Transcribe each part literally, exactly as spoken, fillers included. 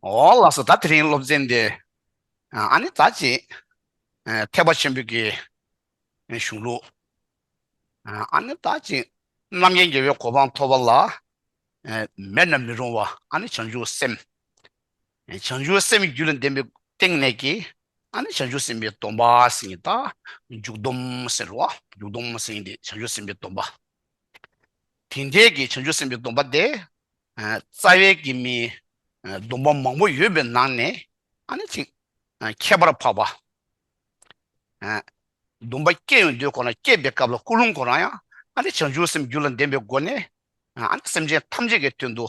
འོ་ལགས་སོ། ད་དེ་རིང་སློབ་ཚན་འདི་ཨ་ནི་ད་ཅིག་ཐེག་པ་ཆེན་པོའི་གི་གཞུང་ལུགས། ཨ་ནི་ད་ཅིག་རྣམ་མཁྱེན་རྒྱལ་བའི་གོ་འཕང་ཐོབ་པ་ལ་མེད་ན་མི་རུང་བ་ཨ་ནི་བྱང་ཆུབ་སེམས། བྱང་ཆུབ་སེམས་རྒྱུད་ལ་ལྡན་པའི་སྟེང་ནས་ཀྱི་ཨ་ནི་བྱང་ཆུབ་སེམས་དཔའི་སྡོམ་པ་ཟེར་ཡིན། ད་འཇུག་སྡོམ་ཟེར་བ། འཇུག་སྡོམ་ཟེར་ཡིན་ཏེ་བྱང་ཆུབ་སེམས་དཔའི་སྡོམ་པ། དེ་འདྲའི་གི་བྱང་ཆུབ་སེམས་དཔའི་སྡོམ་པ་དེ་རྩ་བའི་གི་མི་སྡོམ་པ་མང་པོ་ཡོད་པའི་ནང་ནས་ཨ་ནི་ཅིག་ཁྱད་པར་འཕགས་པ། སྡོམ་པ་སྐྱེ་ཡོང་དུས་ཁོ་ན་སྐྱེས་པའི་སྐབས་ལ་ཀུན་སློང་ཁོ་རང་ཡང་ཨ་ནི་བྱང་ཆུབ་སེམས་རྒྱུད་ལ་ལྡན་པའི་སྒོ་ནས་ཨ་ནི་སེམས་ཅན་ཐམས་ཅད་ཀྱི་དོན་དུ་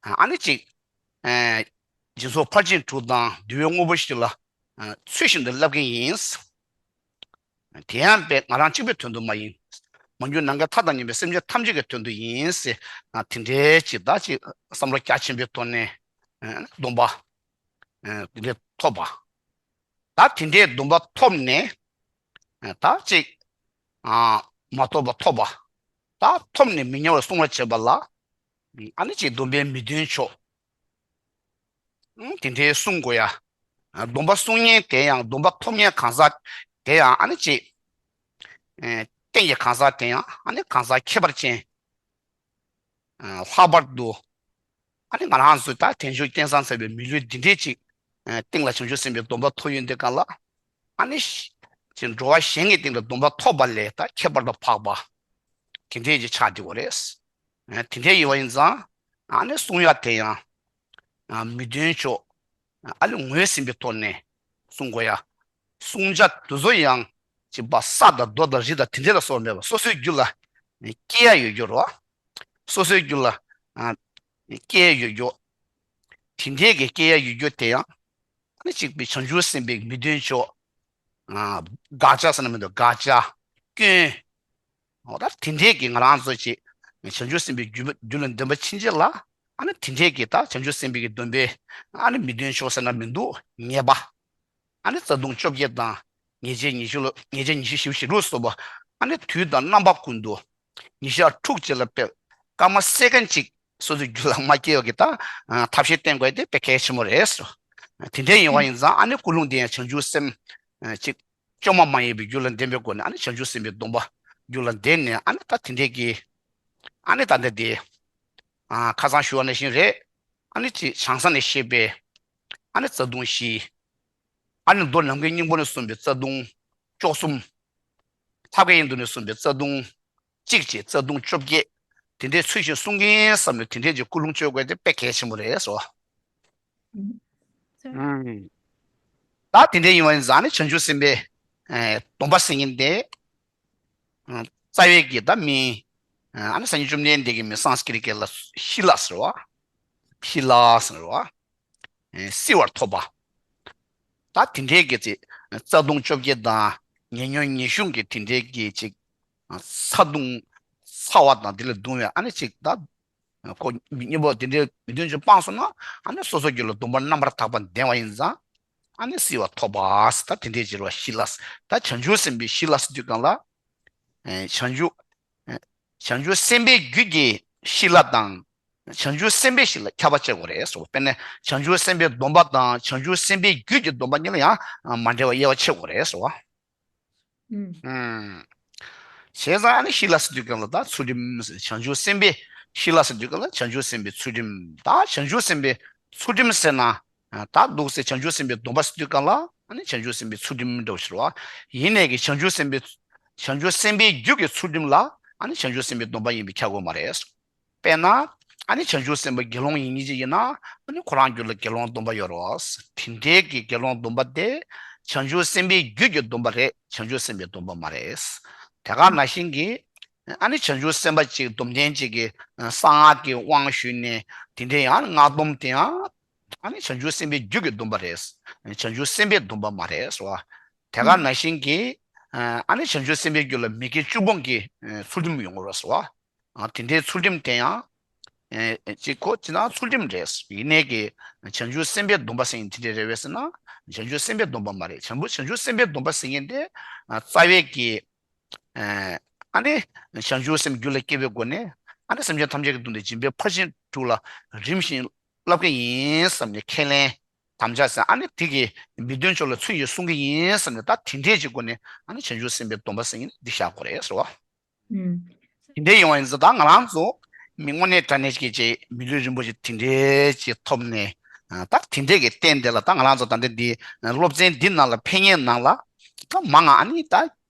ཨ་ནི་ཅིག་སྦྱིན་སོགས་ཕར་ཕྱིན་དྲུག་དང་འདུལ་བའི་དངོས་པོ་བཞི་ལ་ཚུལ་བཞིན་དུ་བསླབ་ཀྱི་ཡིན། དེ་ཡང་པས་ང་རང་གཅིག་པའི་དོན་དུ་མ་ཡིན། མ་གྱུར་ནམ་མཁའི་མཐའ་དང་མཉམ་པའི་སེམས་ཅན་ཐམས་ཅད་ཀྱི་དོན་དུ་ཡིན་ཟེར། དེ་འདྲའི་ཅིག་ད་ཅིག་བསམ་བློ་རྒྱ་ཆེན་པོའི་ཐོག་ནས་སྡོམ་པ་དེ་འདྲའི་ཐོབ་པ། ད་དེ་འདྲའི་སྡོམ་པ་ཐོབ་ནས་ད་ཅིག་མ་ཐོབ་པ་ཐོབ་པ། ད་ཐོབ་ནས་མི་ཉམས་པར་སྲུང་བར་བྱེད་པ་ལ་ཨ་ནི་ཅིག་སྡོམ་པའི་མི་ལྡན་ཕྱོགས། དེ་འདྲའི་སྲུང་དགོས་ཡ། སྡོམ་པ་སྲུང་མཁན་དེ་ཡང་སྡོམ་པ་ཐོབ་མཁན་གང་ཟག་དེ་ཡང་ཨ་ནི་ཅིག་རྟེན་གྱི་གང་ཟག་དེ་ཡང་ཨ་ནི་གང་ཟག་ཁྱད་པར་ཅན། ལྷག་པར་དུ་ཨ་ནི་ང་རང་ཚོའི་ད་བརྟན་བཞུགས་རྐྱེན་བཟང་ཟེར་བའི་མི་ལུས་འདི་འདྲའི་ཅིག་སྟེང་ལ་བྱང་ཆུབ་སེམས་དཔའི་སྡོམ་པ་ཐོབ་ཡོང་དུས་གང་ལ་ཨ་ནི་ཅིག་འགྲོ་བ་གཞན་གྱི་སྟེང་ལ་སྡོམ་པ་ཐོབ་པ་ལས་ད་ཁྱད་པར་དུ་འཕགས་པ་དེ་འདྲའི་ཅིག་ཆགས་བསྡད་ཡོད་རེད། དེ་འདྲའི་ཡིན་པ་ཡིན་ཙང་ཨ་ནི་སྲུང་ཡ་དེ་ཡང་མི་ལྡན་ཕྱོགས་ཨ་ནི་ངོས་ཟིན་པའི་ཐོག་ནས་སྲུང་དགོས་ཡ། སྲུང་བྱ་དེ་ཚོ་ཡང་གཅིག་པ་ས་དང་རྡོ་དང་རི་དང་དེ་འདྲ་ལ་སོགས་མེད་པ་སོ་སོའི་རྒྱུད་ལ་སྐྱེ་ཡ་ཡོད་རྒྱུ་རོ། སོ་སོའི་རྒྱུད་ལ་སྐྱེ་ཡ་ཡོད་རྒྱུ། དེ་འདྲའི་གི་སྐྱེ་ཡ་ཡོད་རྒྱུ་དེ་ཡང་ཨ་ནི་གཅིག་པའི་བྱང་ཆུབ་སེམས་དཔའི་མི་ལྡན་ཕྱོགས། དགག་བྱ་ཟེར་ན་མི་འདུག་དགག་བྱ། སྐྱོན། འོ་ད་དེ་འདྲའི་གི་ང་རང་ཚོ་ཅིག་བྱང་ཆུབ་སེམས་དཔའི་རྒྱུད་རྒྱུད་ལ་འདོན་པ་ཕྱིན་ཆད་ལ་ཨ་ནི་དེ་འདྲའི་གི་ད་བྱང་ཆུབ་སེམས་དཔའི་གི་སྡོམ་པའི་ཨ་ནི་མི་ལྡན་ཕྱོགས་ཟེར་ན་མི་འདུག་ཉེས་པ། ཨ་ནི་རྩ་ལྟུང་བཅོ་བརྒྱད་དང་ཉེས་བྱས་ཉི་ཤུ་ལ་ཉེས་བྱས་ཉི་ཤུ་ཞེ་བཞི་ལ་སོགས་པ་ཨ་ནི་དུས་དང་རྣམ་པ་ཀུན་ཏུ་ཉི་ཤར་ཕྲུགས་གཅིག་ལ་ཕེབས་སྐར་མ་སེ་ཀན་གཅིག་སོ་སོའི་རྒྱུད་ལ་མ་སྐྱེ་བ་གི་ད་ཐབས་ཤེས་བསྟེན་དགོས་དེ་དཔེ་གལ་ཆེན་པོ་རེད། དེ་འདྲའི་ཡིན་པ་ཡིན་ཙང་ཨ་ནི་ཀུན་སློང་དེ་ཡང་བྱང་ཆུབ་སེམས་གཅིག་བཅོས་མ་མ་ཡིན་པའི་རྒྱུད་ལ་ལྡན་པའི་སྒོ་ནས་ཨ་ནི་བྱང་ཆུབ་སེམས་དཔའི་སྡོམ་པ་རྒྱུད་ལ་ལྡན་ནས་ཨ་ནི་ད་དེ་འདྲའི་གི་ཨ་ནི་ད་ལྟ་དེ་ཁ་སང་ཞུ་བ་ནང་བཞིན་རེད། ཨ་ནི་ཅིག་བྱང་ས་ནས་བཤད་པའི་ཨ་ནི་རྩ་ལྟུང་བཞི། ཨ་ནི་མདོ་ནམ་མཁའི་སྙིང་པོ་ནས་གསུངས་པའི་རྩ་ལྟུང་བཅུ་གསུམ། ཐབས་མཁས་དབྱིངས་སྒྲོན་ནས་གསུངས་པའི་རྩ་ལྟུང་གཅིག་བཅས་རྩ་ལྟུང་བཅོ་བརྒྱད། དེ་འདྲའི་ཚུལ་བཞིན་སྲུང་གིན་བསམ་ནས་དེ་འདྲའི་ཅིག་ཀུན་སློང་བཅོས་དགོས་དེ་དཔེ་གལ་ཆེན་པོ་རེད་ཟེར་བ། ད་དེ་འདྲའི་ཡིན་པ་ཡིན་ཙང་ནི་བྱང་ཆུབ་སེམས་དཔའི་སྡོམ་པ་ཟེར་མཁན་དེ། རྩ་བའི་གི་ད་མི། ཨ་ནི་སངས་རྒྱས་བཅོམ་ལྡན་འདས་ཀྱིས་མི་སཾ་སྐྲྀ་ཏ་སྐད་ལ་ཤི་ལ་ཟེར་བ། ཤི་ལ་ཟེར་བ། བསིལ་བར་ཐོབ་པ། ད་དེ་འདྲའི་གི་ཚེ་རྩ་ལྟུང་བཅོ་བརྒྱད་དང་ཉེ་ཉོན་ཉེ་ཤུགས་ཀྱི་དེ་འདྲའི་གི་ཅིག་ཚ་གདུང་ཚ་བ་དང་དེ་ལ་གདུང་བའི་ཨ་ནི་ཅིག་ད་ཁོ་མི་གཉིས་པོ་དེ་འདྲའི་མི་དོན་ཆོས་སྤངས་སོང་ན་ཨ་ནི་སོ་སོ་རྒྱུད་ལ་སྡོམ་པ་རྣམ་པར་དག་པ་ལྡན་བ་ཡིན་ཙང་ཨ་ནི་བསིལ་བ་ཐོབ་པ་ད་དེ་འདྲའི་ཕྱིར་བ་ཤི་ལ། ད་བྱང་ཆུབ་སེམས་དཔའི་ཤི་ལ་ཟེར་དུས་གང་ལ་བྱང་ཆུབ་བྱང་ཆུབ་སེམས་དཔའི་རྒྱུད་ཀྱི་ཤི་ལ་དང་། བྱང་ཆུབ་སེམས་དཔའི་ཤི་ལ་ཁྱབ་པ་བྱེད་དགོས་རེད་ཟེར་བ། དཔེར་ན་བྱང་ཆུབ་སེམས་དཔའི་སྡོམ་པ་དང་བྱང་ཆུབ་སེམས་དཔའི་རྒྱུད་ཀྱི་སྡོམ་པ་གཉིས་ལ་ཡང་མ་འབྲེལ་བ་དབྱེ་བ་ཕྱེ་དགོས་རེད་ཟེར་བ། ཨུམ། བྱས་ཙང་ཨ་ནི་ཤི་ལ་ཟེར་དུས་གང་ལ་ད་ཚུལ་ཁྲིམས་ཟེར། བྱང་ཆུབ་སེམས་དཔའི་ཤི་ལ་ཟེར་དུས་གང་ལ་བྱང་ཆུབ་སེམས་དཔའི་ཚུལ་ཁྲིམས། ད་བྱང་ཆུབ་སེམས་དཔའི་ཚུལ་ཁྲིམས་ཟེར་ན། ད་འདུག་སེ་བྱང་ཆུབ་སེམས་དཔའི་སྡོམ་པ་ཟེར་དུས་གང་ལ་ཨ་ནི་བྱང་ཆུབ་སེམས་དཔའི་ཚུལ་ཁྲིམས་འདྲ་བོ་ཞིག་རེད་བ། ཡིན་ནའི་གི་བྱང་ཆུབ་སེམས་དཔའི་བྱང་ཆུབ་སེམས་དཔའི་རྒྱུད་ཀྱི་ཚུལ་ཁྲིམས་ལ་ཨ་ནི་བྱང་ཆུབ་སེམས་དཔའི་སྡོམ་པ་ཡིན་པས་ཁྱབ་དགོས་མ་རེད། དཔེར་ན། ཨ་ནི་བྱང་ཆུབ་སེམས་དཔའ་དགེ་སློང་ཡིན་ཉིད་ཅིག་ཡིན་ན། ཨ་ནི་ཁོ་རང་རྒྱུད་ལ་དགེ་སློང་སྡོམ་པ་ཡོད་རེད། དེ་འདྲའི་གི་དགེ་སློང་སྡོམ་པ་དེ། བྱང་ཆུབ་སེམས་དཔའི་རྒྱུད་ཀྱི་སྡོམ་པ་རེད། བྱང་ཆུབ་སེམས་དཔའི་སྡོམ་པ་མ་རེད། དེ་ག་ནང་བཞིན་གྱི། ཨ་ནི་བྱང་ཆུབ་སེམས་དཔའ་ཅིག་སྡོམ་ལྡན་ཅིག་གིས་གསང་སྔགས་ཀྱི་དབང་ཞུས་ནས་དེ་འདྲའི་ཡང་སྔགས་སྡོམ་དེ་ཡང་། ཨ་ནི་བྱང་ཆུབ་སེམས་དཔའི་རྒྱུད་ཀྱི་སྡོམ་པ་རེད། བྱང་ཆུབ་སེམས་དཔའི་སྡོམ་པ་མ་རེད་ཟེར་བ། དེ་ག་ནང་བཞིན་གྱི། ཨ་ནི་བྱང་ཆུབ་སེམས་དཔའི་རྒྱུད་ལ་མི་དགེ་བཅུ་སྤོང་གི་ཚུལ་ཁྲིམས་ཡོང་གི་རེད་ཟེར་བ། ཨ་དེ་འདྲའི་ཚུལ་ཁྲིམས་དེ་ཡང་། ཨེ་ཅིག་ཁོ་ཅི་ན་ཚུལ་ཁྲིམས་རེད། ཡིན་ནའི་གི་བྱང་ཆུབ་སེམས་དཔའི་སྡོམ་པ་ཟེར་མཁན་དེ་འདྲ་རེད་པས་ཟེར་ན། བྱང་ཆུབ་སེམས་དཔའི་སྡོམ་པ་མ་རེད། བྱང་བུ་བྱང་ཆུབ་སེམས་དཔའི་སྡོམ་པ་ཟེར་མཁན་དེ་ཨ་རྩ་བའི་གི་ཨ་ནི་བྱང་ཆུབ་སེམས་རྒྱུད་ལ་སྐྱེ་བའི་སྒོ་ནས་ཨ་ནི་སེམས་ཅན་ཐམས་ཅད་ཀྱི་དོན་དུ་སྦྱིན་པའི་ཕར་ཕྱིན་དྲུག་ལ་རིམ་བཞིན་ བསླབ་ཀྱི་ཡིན་བསམ་ནས་ཁས་ལེན། དམ་བཅའ་ཟེར་ཨ་ནི་དེ་གི་མི་འདོན་ཕྱོགས་ལ་ཚུར་ཡོད་གསུང་གི་ཡིན་བསམ་ནས་ད་དེ་འདྲས་ཀྱི་སྒོ་ནས་ཨ་ནི་བྱང་ཆུབ་སེམས་དཔའི་སྡོམ་པ་ཟེར་ཡིན་འདི་བཞག་དགོས་རེད་ཟེར་བ། དེ་འདྲས་ཡོང་བ་ཡིན་ཙང་ད་ང་རང་ཚོ་མི་དངོས་གནས་དྲང་གནས་ཀྱི་ཅིག་མི་ལུས་རིན་པོ་ཆེ་དེ་འདྲས་ཀྱི་ཐོབ་ནས་ད་དེ་འདྲས་ཀྱི་རྟེན་དེ་ལ་ད་ང་རང་ཚོ་ད་ལྟ་འདི་སློབ་ཚན་འདི་ནང་ལ་ཕན་ཡོན་ནང་ལ་ད་མང་ང་ཨ་ནི་ད་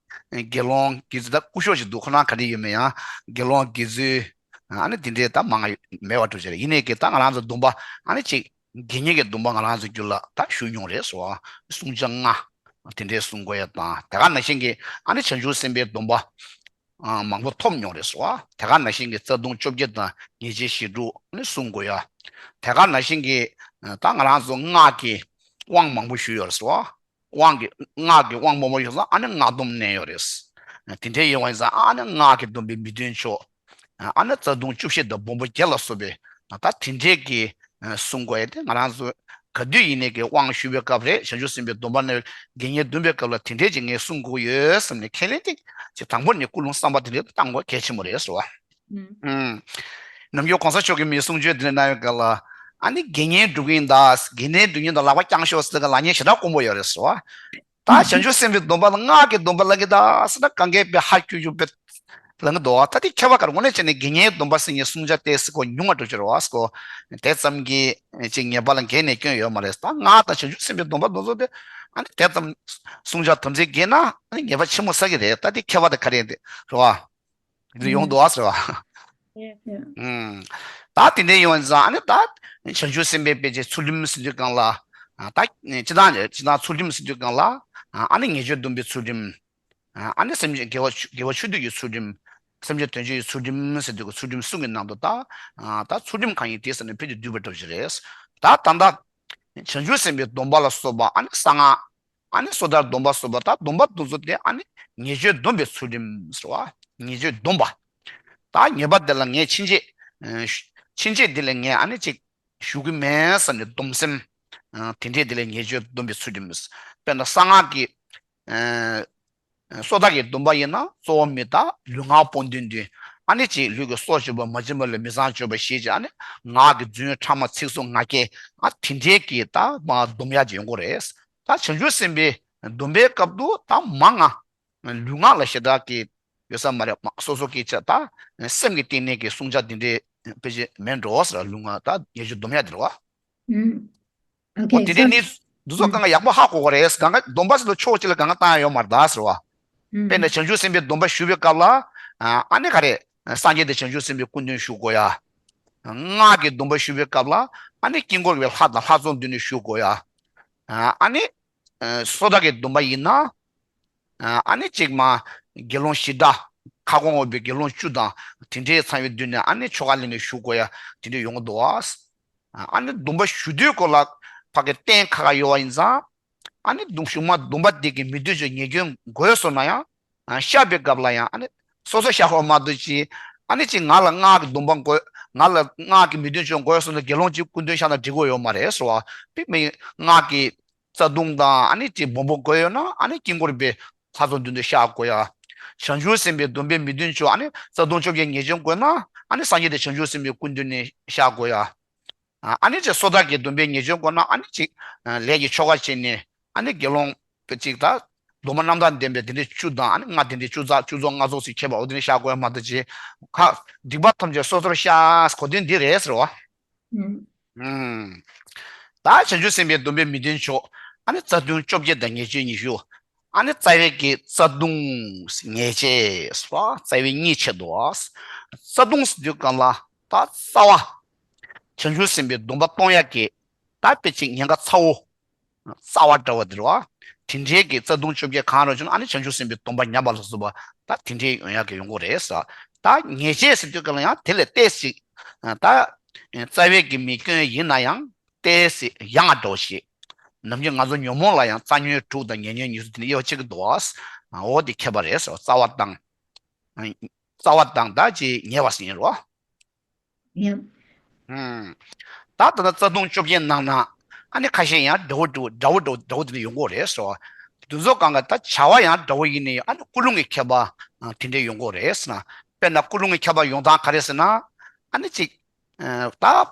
དགེ་སློང་དགེ་ཚུལ་ད་སྐུ་ཞབས་ཤིག་འདུག་ཁོ་རང་ག་འདྲས་ཡོད་མེད་ཡང་དགེ་སློང་དགེ་ཚུལ་ཨ་ནི་དེ་འདྲས་ད་མང་ང་མེད་པ་འགྲོ་ཆེ་རེད། ཡིན་ནའི་གི་ད་ང་རང་ཚོ་སྡོམ་པ་ཨ་ནི་ཅིག་དགེ་བསྙེན་གྱི་སྡོམ་པ་ང་རང་ཚོ་རྒྱུད་ལ་ད་ཞུ་མྱོང་རེད་ཟེར་བ། བསྲུང་བྱ་ལྔ་དེ་འདྲའི་བསྲུང་དགོས་ཡ་དང་དེ་ག་ནང་བཞིན་གྱི་ཨ་ནི་བྱང་ཆུབ་སེམས་དཔའི་སྡོམ་པ་མང་པོ་ཐོབ་མྱོང་རེད་ཟེར་བ། དེ་ག་ནང་བཞིན་གྱི་རྩ་ལྟུང་བཅོ་བརྒྱད་དང་ཉེས་བྱས་བཞི་དྲུག་ཨ་ནི་བསྲུང་དགོས་ཡ། དེ་ག་ནང་བཞིན་གྱི་ད་ང་རང་ཚོ་སྔགས་ཀྱི་དབང་མང་པོ་ཞུས་ཡོད་རེད་ཟེར་བ། དབང་གི་སྔགས་ཀྱི་དབང་མང་པོ་ཡོད་ཙང་ཨ་ནི་སྔགས་སྡོམ་བསྣན་ཡོད་རེད། དེ་འདྲའི་ཡོང་བ་ཡིན་ཙང་ཨ་ནི་སྔགས་ཀྱི་སྡོམ་པའི་མི་འདོན་ཕྱོགས། ཨ་ནི་རྩ་ལྟུང་བཅུ་བཞི་དང་སྦོམ་པོ་བརྒྱད་ལ་སོགས་པའི་ད་དེ་འདྲས་ཀྱི་གསུང་དགོས་ཡ་དེ་ང་རང་ཚོ་ག་དུས་ཡིན་ནའི་གི་དབང་ཞུ་བའི་སྐབས་རེད། བྱང་ཆུབ་སེམས་དཔའི་སྡོམ་པ་ནས་དགེ་བསྙེན་སྡོམ་པའི་སྐབས་ལ་དེ་འདྲས་ཀྱི་ངས་གསུང་དགོས་ཡོད་བསམ་ནས་ཁས་ལེན་ཏེ་ཅིག་དང་པོ་ནས་ཀུན་སློང་བསམ་པ་དེ་འདྲས་བཏང་དགོས་གལ་ཆེན་པོ་རེད་ཟེར་བ། ནམ་རྒྱུན་གོང་ས་མཆོག་གིས་མི་གསུང་ཆོས་དེ་འདྲ་གནང་བའི་སྐབས་ལ་ཨ་ནི་དགེ་བསྙེན་སྒྲུབ་ཀྱི་ཡིན་ད། དགེ་བསྙེན་སྒྲུབ་ཀྱི་ཡིན་ད་ལག་པ་བརྐྱང་ཤོག་ཟེར་ག་ལག་ཉེས་ཞེ་དྲག་དཀོན་པོ་ཡོད་རེད་ཟེར་བ། ད་བྱང་ཆུབ་སེམས་དཔའི་སྡོམ་པ་ལ་སྔགས་ཀྱི་སྡོམ་པ་ལ་གི་ད་ཟེར་ན་གང་གས་པའི་ཧ་ཁྱུ་ཁྱུ་པའི་ལ་གི་འདུག་ད་དེ་ཁྱད་པར་ག་རེ་དངོས་གནས་བྱས་ནས་དགེ་བསྙེན་སྡོམ་པ་ཟེར་ནས་གསུང་བྱ་ཏོག་ཙམ་གོ་ཉུང་བ་འགྲོ་གི་རེད་བ་ཟེར་གོ། དེ་ཙམ་གྱི་ཅིག་ངེས་པ་ལ་འགལ་ནས་སྐྱོན་ཡོད་མ་རེད། ད་སྔགས་དང་བྱང་ཆུབ་སེམས་དཔའི་སྡོམ་པ་འདི་ཚོ་དེ་ཨ་ནི་དེ་ཙམ་གསུང་བྱ་དམ་ཚིག་འགལ་ན་ཨ་ནི་ངེས་པ་ཆེན་པོ་བསགས་ཀྱི་རེད། ད་དེ་ཁྱད་པར་དེ་ག་རེ་རེད་རེད་བ། འདི་ཡོང་འདུག་ཨ་ཟེར་བ། ཡ། ཨུམ། ད་དེ་འདྲའི་ཡོང་ཙང་ཨ་ནི་ད་བྱང་ཆུབ་སེམས་དཔའི་དཔེ་ཆའི་ཚུལ་ཁྲིམས་ཟེར་དུས་སྒང་ལ། ཨ་ད་སྤྱིར་བཏང་རེད། སྤྱིར་བཏང་ཚུལ་ཁྲིམས་ཟེར་དུས་སྒང་ལ། ཨ་ནི་ཉེས་སྤྱོད་སྡོམ་པའི་ཚུལ་ཁྲིམས། ཨ་ནི་སེམས་ཅན་དགེ་བ་དགེ་བ་ཆོས་སྡུད་ཀྱི་ཚུལ་ཁྲིམས། སེམས་ཅན་དོན་བྱེད་ཀྱི་ཚུལ་ཁྲིམས་ཟེར་དུས་ཀྱི་ཚུལ་ཁྲིམས་གསུམ་གྱི་ནང་དུ་ད། ཨ་ད་ཚུལ་ཁྲིམས་གང་ཡིན་དེ་ཟེར་ནས་ཕལ་ཆེར་བསྡུས་པ་འདྲ་ཞིག་རེད། ད་ད་ལྟ་བྱང་ཆུབ་སེམས་དཔའི་སྡོམ་པ་ལ་སོགས་པ་ཨ་ནི་གསང་སྔགས། ཨ་ནི་སོ་ཐར་སྡོམ་པ་སོགས་པ་ད་སྡོམ་པ་འདི་ཚོ་དེ་ཨ་ནི་ཉེས་སྤྱོད་སྡོམ་པའི་ཚུལ་ཁྲིམས་ཟེར་བ། ཉེས་སྤྱོད་སྡོམ་པ། ད་ཉེས་པ་དེ་ལ་ངས་ཕྱིན་ཆད། ཨ་ཕྱིན་ཆད་དེ་ལ་ངས་ཨ་ནི་ཅིག་ཞུ་གི་མེད་བསམ་ནས་སྡོམ་སེམས། ཨ་དེ་འདྲས་དེ་ལ་ཉེས་སྤྱོད་སྡོམ་པའི་ཚུལ་ཁྲིམས། དཔེར་ན་གསང་སྔགས་ཀྱི། ཨ་སོ་ཐར་གྱི་སྡོམ་པ་ཡིན་ན་གཙོ་བོ་མི་རྟག་ལུས་ངག་སྤོང་དོན་བདུན། ཨ་ནི་ཅིག་ལུས་ཀྱི་སྲོག་གཅོད་པ། མ་བྱིན་པ་ལ་མི་ཚངས་སྤྱོད་པ་ཞེས་བྱ། ཨ་ནི་ངག་གི་རྫུན་ཕྲ་མ་ཚིག་རྩུབ་ངག་འཁྱལ། ཨ་དེ་འདྲས་ཀྱི་ད་མ་སྡོམ་ཡག་ཅིག་ཡོང་གི་རེད། ད་བྱང་ཆུབ་སེམས་དཔའི་སྡོམ་པའི་སྐབས་སུ་ད་མང་ང་ལུས་ངག་ལ་ཞེ་དྲག་གི་ཡོད་ས་མ་རེད། མ་སོ་སོ་སྐད་ཆ་ད་སེམས་ཀྱི་སྟེང་ནས་ཀྱི་བསྲུང་བྱ་དེ་འདྲའི་དཔེ་ཆ་མེད་འགྲོ་ཟེར། ལུས་ངག་ད་ཉེས་སྤྱོད་སྡོམ་ཡག་དེ་རེད་བ། ཨོ་དེ་འདྲའི་ནི་འདི་ཚོ་གང་ག་ཡག་པོ་ཧ་གོ་གི་རེད། གང་ག་སྡོམ་པ་ཟེར་དུས་ཕྱོགས་གཅིག་ལ་གང་ག་བཏང་ཡག་ཡོད་མ་རེད་ད་ཟེར་བ། དཔེར་ན་བྱང་ཆུབ་སེམས་དཔའི་སྡོམ་པ་ཞུ་བའི་སྐབས་ལ། ཨ་ནི་ག་རེ། སངས་རྒྱས་དང་བྱང་ཆུབ་སེམས་དཔའི་སྐུ་མདུན་ཞུ་དགོས་ཡ། སྔགས་ཀྱི་སྡོམ་པ་ཞུ་བའི་སྐབས་ལ་ཨ་ནི་དཀྱིལ་འཁོར་བའི་ལྷ་དང་ལྷ་ཚོགས་མདུན་ནས་ཞུ་དགོས་ཡ། ཨ་ནི། སོ་ཐར་གྱི་སྡོམ་པ་ཡིན་ན། ཨ་ནི་གཅིག་མ། དགེ་སློང་བཞི་དང་། ཁ་སྐོང་འོས་པའི་དགེ་སློང་བཅུ་དང་དེ་འདྲའི་ཚང་བའི་མདུན་ནས་ཨ་ནི་ཆོ་ག་ལེན་ནས་ཞུ་དགོས་ཡ་དེ་འདྲ་ཡོང་གི་འདུག་བ། ཨ་ནི་སྡོམ་པ་ཞུ་དུས་སྐོར་ལ་ཕ་གི་རྟེན་ཁ་ཁ་ཡོད་པ་ཡིན་ཙང་། ཨ་ནི་སྡོམ་ཞུ་མ་སྡོམ་པ་དེ་གི་མི་འདོད་ཆོས་ཉེས་སྐྱོན་འགོས་སོང་ན་ཡང་། བཤགས་པའི་སྐབས་ལ་ཡང་ཨ་ནི་སོ་སོ་བཤགས་པ་མ་གཏོགས་ཅི། ཨ་ནི་ཅི་ང་ལ་སྔགས་ཀྱི་སྡོམ་པ་འགོས། ང་ལ་སྔགས་ཀྱི་མི་འདོད་ཆོས་འགོས་སོང་ན་དགེ་སློང་གཅིག་སྐུ་མདུན་བཤགས་ན་འགྲིག་གི་ཡོད་མ་རེད་ཟེར་བ། དཔེ་མི་སྔགས་ཀྱི་རྩ་ལྟུང་དང་ཨ་ནི་ཅིག་སྦོམ་པོ་འགོས་ཡོད་ན་ཨ་ནི་དཀྱིལ་འཁོར་པའི་ལྷ་ཚོགས་མདུན་དུ་བཤགས་དགོས་ཡ། བྱང་ཆུབ་སེམས་དཔའི་སྡོམ་པའི་མི་འདོན་ཆོས་ཨ་ནི་རྩ་ལྟུང་བཅོ་བརྒྱད་ཉེས་སྐྱོན་འགོས་ན་ཨ་ནི་སངས་རྒྱས་དང་བྱང་ཆུབ་སེམས་དཔའི་སྐུ་མདུན་ནས་བཤགས་དགོས་ཡ། ཨ་ནི་ཅིག་སོ་ཐར་གྱི་སྡོམ་པའི་ཉེས་སྐྱོན་འགོས་ན་ཨ་ནི་ཅིག་ལས་ཀྱི་ཆོ་ག་བྱས་ནས་ཨ་ནི་དགེ་སློང་གཅིག་དང་། སྡོམ་པ་རྣམ་དག་ལྡན་པའི་དེ་འདྲའི་བཅུ་དང་ཨ་ནི་ལྔ་དེ་འདྲའི་བཅུ་རྩ་བཅུ་ཚོགས་ལྔ་ཚོགས་སུ་ཁྱབ་པ་འོ་དེ་འདྲ་བཤགས་དགོས་ཡ་མ་གཏོགས་ཅིག་ཁ་སྡིག་པ་ཐམས་ཅད་སོ་སོར་བཤགས་གོ་དོན་འདི་རེད་ཟེར་བ། ད་བྱང་ཆུབ་སེམས་དཔའི་སྡོམ་པའི་མི་འདོན་ཆོས། ཨ་ནི་རྩ་ལྟུང་བཅོ་བརྒྱད་དང་ཉེས་སྤྱོད་ཉི་ཤུ། ཨ་ནི་རྩ་བའི་གི་རྩ་ལྟུང་ཉེས་བྱས་སོ། རྩ་བའི་གཉིས་ཆེད་དུ། རྩ་ལྟུང་ཟེར་དུས་སྒང་ལ་ད་རྩ་བ། བྱང་ཆུབ་སེམས་དཔའི་སྡོམ་པ་གཏོང་ཡག་གི་ད་དཔེ་ཅིག་ཉེན་ཁ་ཚ་བོ། རྩ་བ་འདྲ་བ་དེ་རེད་བ། དེ་འདྲའི་གི་རྩ་ལྟུང་བཅོ་བརྒྱད་གང་རུང་བྱུང་ན་ཨ་ནི་བྱང་ཆུབ་སེམས་དཔའི་སྡོམ་པ་ཉམས་པ་ལ་སོགས་པ་ད་དེ་འདྲའི་ཡོང་ཡག་གི་ཡོང་གི་རེད་ཟེར། ད་ཉེས་བྱས་ཟེར་དུས་སྒང་ལ་ཡང་དེ་ལས་ཏོག་ཙམ། ད་རྩ་བའི་གི་མི་སྐྱོན་ཡིན་ན་ཡང་ཏོག་ཙམ་ཡང་འགྲོ་ཞིག་ནམ་རྒྱུན་ང་ཚོ་ཉོན་མོངས་ལ་ཡང་རྩ་ཉོན་དྲུག་དང་ཉེ་ཉོན་ཉི་ཤུ་དེ་འདྲ་དབྱེ་བ་ཕྱེ་གི་འདུག་བ། འོ་དེ་ཁྱད་པར་རེད་ཟེར། རྩ་བ་དང་། རྩ་བ་དང་ད་ཅི་ཉེ་བ་ཟེར་ཡིན་རོ། ཡང་། ད་ལྟ་ན་རྩ་ལྟུང་བཅོ་བརྒྱད་ནང་ན་ཨ་ནི་ཁ་ཤས་ཡང་འདྲ་བོ་འདྲ་བོ་འདྲ་བོ་འདྲ་བོ་འདྲ་བོ་དེ་འདྲ་ཡོང་གི་རེད་ཟེར་བ། དེ་ཚོ་གང་ག་ད་བྱ་བ་ཡང་འདྲ་བོ་ཡིན་ནའི་ཨ་ནི་ཀུན་སློང་གི་ཁྱད་པར་དེ་འདྲ་ཡོང་གི་རེད་ཟེར་ན། དཔེར་ན་ཀུན་སློང་གི་ཁྱད་པར་ཡོང་སྟངས་ག་རེ་ཟེར་ན། ཨ་ནི་ཅིག་ད།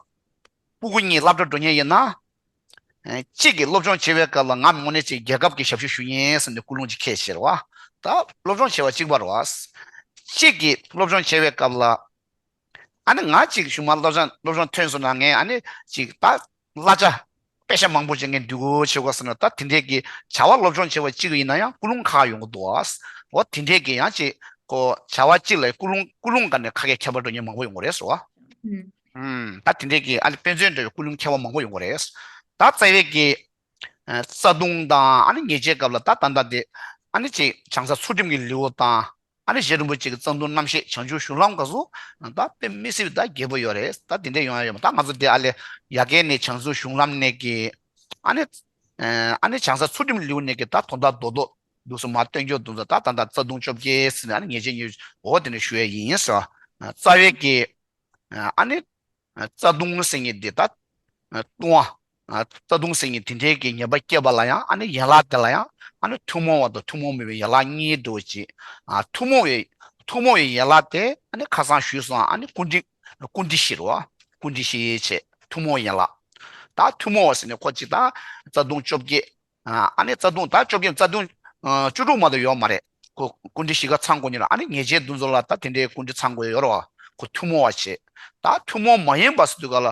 སྤུ་གུ་གཉིས་སློབ་གྲྭ་འགྲོ་མཁན་ཡིན་ན། གཅིག་གིས་སློབ་སྦྱོང་བྱེད་པའི་སྐབས་ལ་ང་དངོས་གནས་ཅིག་རྒྱལ་ཁབ་ཀྱི་ཞབས་ཞུ་ཞུ་མཁན་ཟེར་ནས་ཀུན་སློང་ཅིག་འཁྱེར་བྱས་རེད་བ། ད་སློབ་སྦྱོང་བྱེད་པ་གཅིག་པ་རེད་བ། གཅིག་གིས་སློབ་སྦྱོང་བྱེད་པའི་སྐབས་ལ། ཨ་ནི་ང་གཅིག་གཞུག་མ་སློབ་སྦྱོང་སློབ་སྦྱོང་ཐོན་སོང་ན་ངས་ཨ་ནི་ཅིག་ད་གླ་ཆ་པེ་ཤ་མང་པོ་ཅིག་ངས་འདུལ་དགོས་བྱེད་དགོས་ཟེར་ན། ད་དེ་འདྲས་ཀྱི་བྱ་བ་སློབ་སྦྱོང་བྱེད་པ་གཅིག་ཡིན་ན་ཡང་ཀུན་སློང་ཁག་ཡོང་གི་འདུག་ཨ། འོ་དེ་འདྲས་ཀྱི་ཡང་ཅིག་གོ་བྱ་བ་གཅིག་ལ་ཀུན་སློང་ཀུན་སློང་སྒང་ནས་ཁ་སྐད་ཁྱད་པར་འགྲོ་མཁན་མང་པོ་ཡོང་གི་རེད་ཟེར་བ། ཨུམ། ད་དེ་འདྲས་ཀྱི་ཨ་ནི་དཔེ་མཚོན་འདྲ་བའི་ཀུན་སློང་ཁྱད་པར་མང་པོ་ཡོང་གི་རེད། ད་རྩ་བའི་གི་ཨ་རྩ་ལྟུང་དང་ཨ་ནི་ཉེས་བྱའི་སྐབས་ལ་ད་ད་ལྟ་དེ་ཨ་ནི་ཅིག་བྱང་ས་ཚུལ་ཁྲིམས་ཀྱི་ལེའུ་དང་། ཨ་ནི་རྗེ་རིན་པོ་ཆེ་གི་རྩ་ལྟུང་རྣམ་བཤད་བྱང་ཆུབ་གཞུང་ལམ་སྐབས་སུ་ད་དཔེ་མི་སྲིད་པའི་ད་རྒྱས་པོ་ཡོད་རེད། ད་དེ་འདྲས་ཡོང་ཡ་ཡོད་མ། ད་ང་ཚོ་དེ་ཨ་ལས་ཡ་གི་ནས་བྱང་ཆུབ་གཞུང་ལམ་ནས་ཀྱི་ཨ་ནི་ཨ་ནི་བྱང་ས་ཚུལ་ཁྲིམས་ལེའུ་ནས་ཀྱི་ད་དོན་དག་རྡོག་རྡོག་འདུག་སེ་མར་སྟོན་རྒྱུ་འདུག་ད་ད་ད་རྩ་ལྟུང་བཅོ་བརྒྱད་ཟེར་ནས་ཨ་ནི་ཉེས་བྱས་ཉེས་འོ་དེ་འདྲས་ཞུ་ཡ་ཡིན་ཟེར་བ། རྩ་བའི་གི་ཨ་ནི་རྩ་ལྟུང་ཟེར་མཁན་འདི་ད་ལྟུང་བ། རྩ་ལྟུང་ཟེར་མཁན་དེ་འདྲའི་གི་ཉེས་པ་བསྐྱེད་པ་ལ་ཡང་ཨ་ནི་ཡན་ལག་དེ་ལ་ཡང་ཨ་ནི་ཐུན་མོང་བ་དང་ཐུན་མོང་མེད་པའི་ཡན་ལག་གཉིས་འདུག་ཅེས། ཐུན་མོང་བའི་ཐུན་མོང་བའི་ཡན་ལག་དེ་ཨ་ནི་ཁ་སང་ཞུས་སོང་། ཨ་ནི་ཀུན་དཀྲི་ཀུན་དཀྲི་བཞི་རེད་བ། ཀུན་དཀྲི་བཞི་བྱས་ཐུན་མོང་ཡན་ལག་ད་ཐུན་མོང་བ་ཟེར་ནས་ཁོ་གཅིག་ད་རྩ་ལྟུང་བཅོ་བརྒྱད། ཨ་ནི་རྩ་ལྟུང་ད་བཅོ་བརྒྱད་རྩ་ལྟུང་བཅུ་དྲུག་མ་གཏོགས་ཡོད་མ་རེད། ཁོ་ཀུན་དཀྲི་བཞི་ཀ་ཚང་དགོས་ནི་རེད། ཨ་ནི་ཉེས་བྱས་འདི་ཚོ་ལ་ད་དེ་འདྲའི་ཀུན་དཀྲི་ཚང་དགོས་ཡོད་རེད་བ། ཁོ་ཐུན་མོང་བ་བྱེད། ད་ཐུན་མོང་མ་ཡིན་པ་ཟེར་དུས་ག་ལ་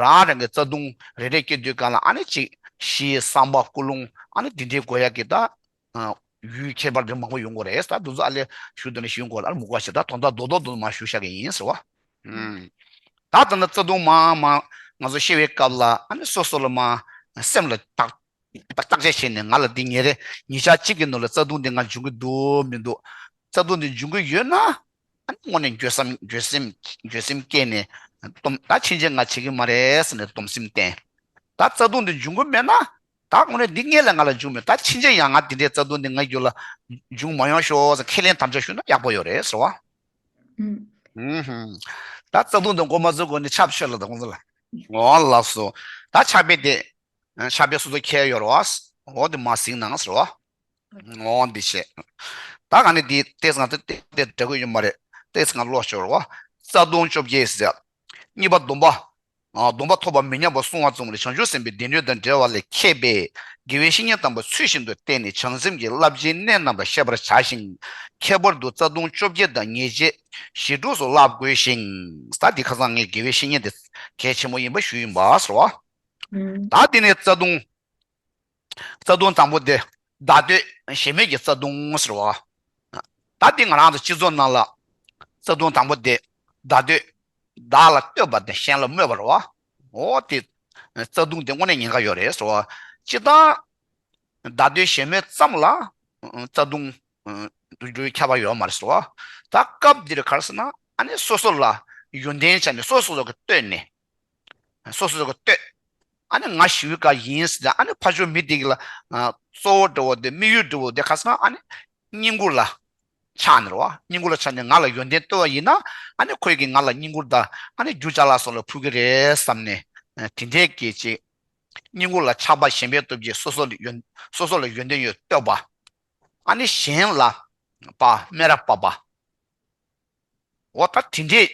རང་རང་གི་རྩ་ལྟུང་རེ་རེ་སྐྱེ་དུས་ག་ལ་ཨ་ནི་གཅིག་གཞི་བསམ་པ་ཀུན་སློང་ཨ་ནི་འདི་འདྲའི་དགོས་ཡ་གི་ད་ཡུལ་ཁྱད་པར་དེ་མང་པོ་ཡོང་གི་རེད། ད་འདི་ཚོ་ཨ་ལས་ཞུ་དོན་ཞུ་དགོས་ཨ་ནི་མུ་ག་ཞིག་ད་དོན་དག་རྡོག་རྡོག་རྡོག་མ་ཞུ་བཞག་གི་ཡིན་ཟེར་བ། ད་ད་ནི་རྩ་ལྟུང་མང་མང་ང་ཚོ་ཤེས་པའི་སྐབས་ལ་ཨ་ནི་སོ་སོ་ལ་མ་སེམས་ལ་བརྟག་བརྟག་དཔྱད་བྱས་ནས་ང་ལ་འདི་ཉེ་རེ་ཉིན་ཞག་གཅིག་གི་ནང་ལ་རྩ་ལྟུང་འདི་ང་འབྱུང་གི་འདུག་མི་འདུག་རྩ་ལྟུང་འདི་འབྱུང་གི་ཡོད་ན་ཨ་ནི་དངོས་གནས་འགྱོད་སེམས་འགྱོད་སེམས་འགྱོད་སེམས་སྐྱེས་ནས་སྡོམ་ད་ཕྱིན་ཆད་ང་བྱེད་ཀྱི་མ་རེད་ཟེར་ནས་སྡོམ་སེམས་བསྟེན། ད་རྩ་ལྟུང་འདི་འབྱུང་གི་མེད་ན་ད་དངོས་གནས་འདི་སྔོན་ལ་ང་ལ་འབྱུང་མེད། ད་ཕྱིན་ཆད་ཡང་ང་འདི་འདྲའི་རྩ་ལྟུང་འདི་ང་རྒྱུད་ལ་འབྱུང་མ་ཡོང་ཤོག་ཟེར་ཁས་ལེན་དམ་བཅའ་ཞུས་ན་ཡག་པོ་ཡོད་རེད་ཟེར་བ། ཨུམ། ད་རྩ་ལྟུང་འདི་འགོ་མ་བཙུགས་གོང་ནས་ཕྱག་མཆོད་ལ་ད་ཁོང་ཚོ་ལ། འོ་ལགས་སོ། ད་ཕྱག་དཔེ་དེ། ཕྱག་དཔེ་སོ་སོ་ཁྱེར་ཡོད་རེད་བ། འོ་དེ་མ་གཟིགས་གནང་ཟེར་བ། འོ་འདི་བྱས། ད་ག་ནས་འདི་ཏེས་ང་ཏེ་ཏེ་འབྲི་གི་ཡོད་མ་རེད། ཏེས་ང་ཀློག་ཤོར་བ། རྩ་ལྟུང་བཅོ་བརྒྱད་ཟེར། གཉིས་པ་སྡོམ་པ། སྡོམ་པ་ཐོབ་པ་མི་ཉམས་པར་བསྲུང་བ་ཙམ་ལས་བྱང་ཆུབ་སེམས་དཔའི་སྡེ་སྣོད་དང་འབྲེལ་བ་ལས་ཁྱད་པས་དགེ་བའི་བཤེས་གཉེན་དམ་པ་ཚུལ་བཞིན་དུ་བསྟེན་ནས་བྱང་སེམས་ཀྱི་རླབས་ཆེན་གནད་རྣམས་ལ་ཤེས་པར་བྱ་ཞིང་། ཁྱད་པར་དུ་རྩ་ལྟུང་བཅོ་བརྒྱད་དང་ཉེས་བྱས་ཞི་ཁྲོ་སོགས་བསླབ་དགོས་ཤིང་། ད་འདི་ཁ་སང་ངས་དགེ་བའི་བཤེས་གཉེན་དེ་གལ་ཆེན་པོ་ཡིན་པ་ཞུས་ཡིན་པ་ཟེར་བ། ད་འདི་ནས་རྩ་ལྟུང་། རྩ་ལྟུང་དང་པོ་དེ་བདག་བསྟོད་གཞན་སྨོད་ཀྱི་རྩ་ལྟུང་ཟེར་བ། ད་འདི་ང་རང་ཚོ་སྤྱི་ཚོགས་ནང་ལ་རྩ་ལྟུང་དང་པོ་དེ་བདག་བསྟོད། བདག་ལ་བསྟོད་པ་དང་གཞན་ལ་སྨོད་པ་རེད་བ། འོ་དེ་རྩ་ལྟུང་དེ་དངོས་གནས་ཉེན་ཁ་ཡོད་རེད་ཟེར་བ། སྤྱིར་བཏང་། བདག་བསྟོད་གཞན་སྨོད་ཙམ་ལ་རྩ་ལྟུང་འགྲོ་རྒྱུའི་ཁྱབ་པ་ཡོད་མ་རེད་ཟེར་བ། ད་སྐབས་འདིར་ག་རེ་ཟེར་ན་ཨ་ནི་སོ་སོ་ལ་ཡོན་ཏན་ཆ་ནས་སོ་སོ་སོ་གི་བསྟོད་ནས། སོ་སོ་སོ་གི་བསྟོད། ཨ་ནི་ང་ཞི་བའི་བཀའ་ཡིན་ཟེར་ཏེ་ཨ་ནི་ཕར་ཕྱོགས་མི་དེ་གི་ལ་གཙོ་བོ་འདྲ་བོ་དེ་དམིགས་ཡུལ་འདྲ་བོ་དེ་ག་རེ་ཟེར་ན་ཨ་ནི་བསྙེན་བཀུར་ལ་ཆགས་ནས་རེད་བ། བསྙེན་བཀུར་ལ་ཆགས་ནས་ང་ལ་ཡོན་ཏན་བསྟོད་པ་ཡིན་ན་ཨ་ནི་ཁོས་ཀྱིས་ང་ལ་བསྙེན་བཀུར་དང་ཨ་ནི་རྒྱུ་ཅ་ལག་སོགས་ལ་ཕུལ་གི་རེད་བསམ་ནས་དེ་འདྲས་ཀྱི་ཅིག་བསྙེན་བཀུར་ལ་ཆགས་པ་གཞན་ཕན་སྟོབས་ཀྱིས་སོ་སོ་ལ་ཡོན་སོ་སོ་ལ་ཡོན་ཏན་ཡོད་བསྟོད་པ། ཨ་ནི་གཞན་ལ་པ་སྨད་ར་བབས་པ། འོ་ད་དེ་འདྲས་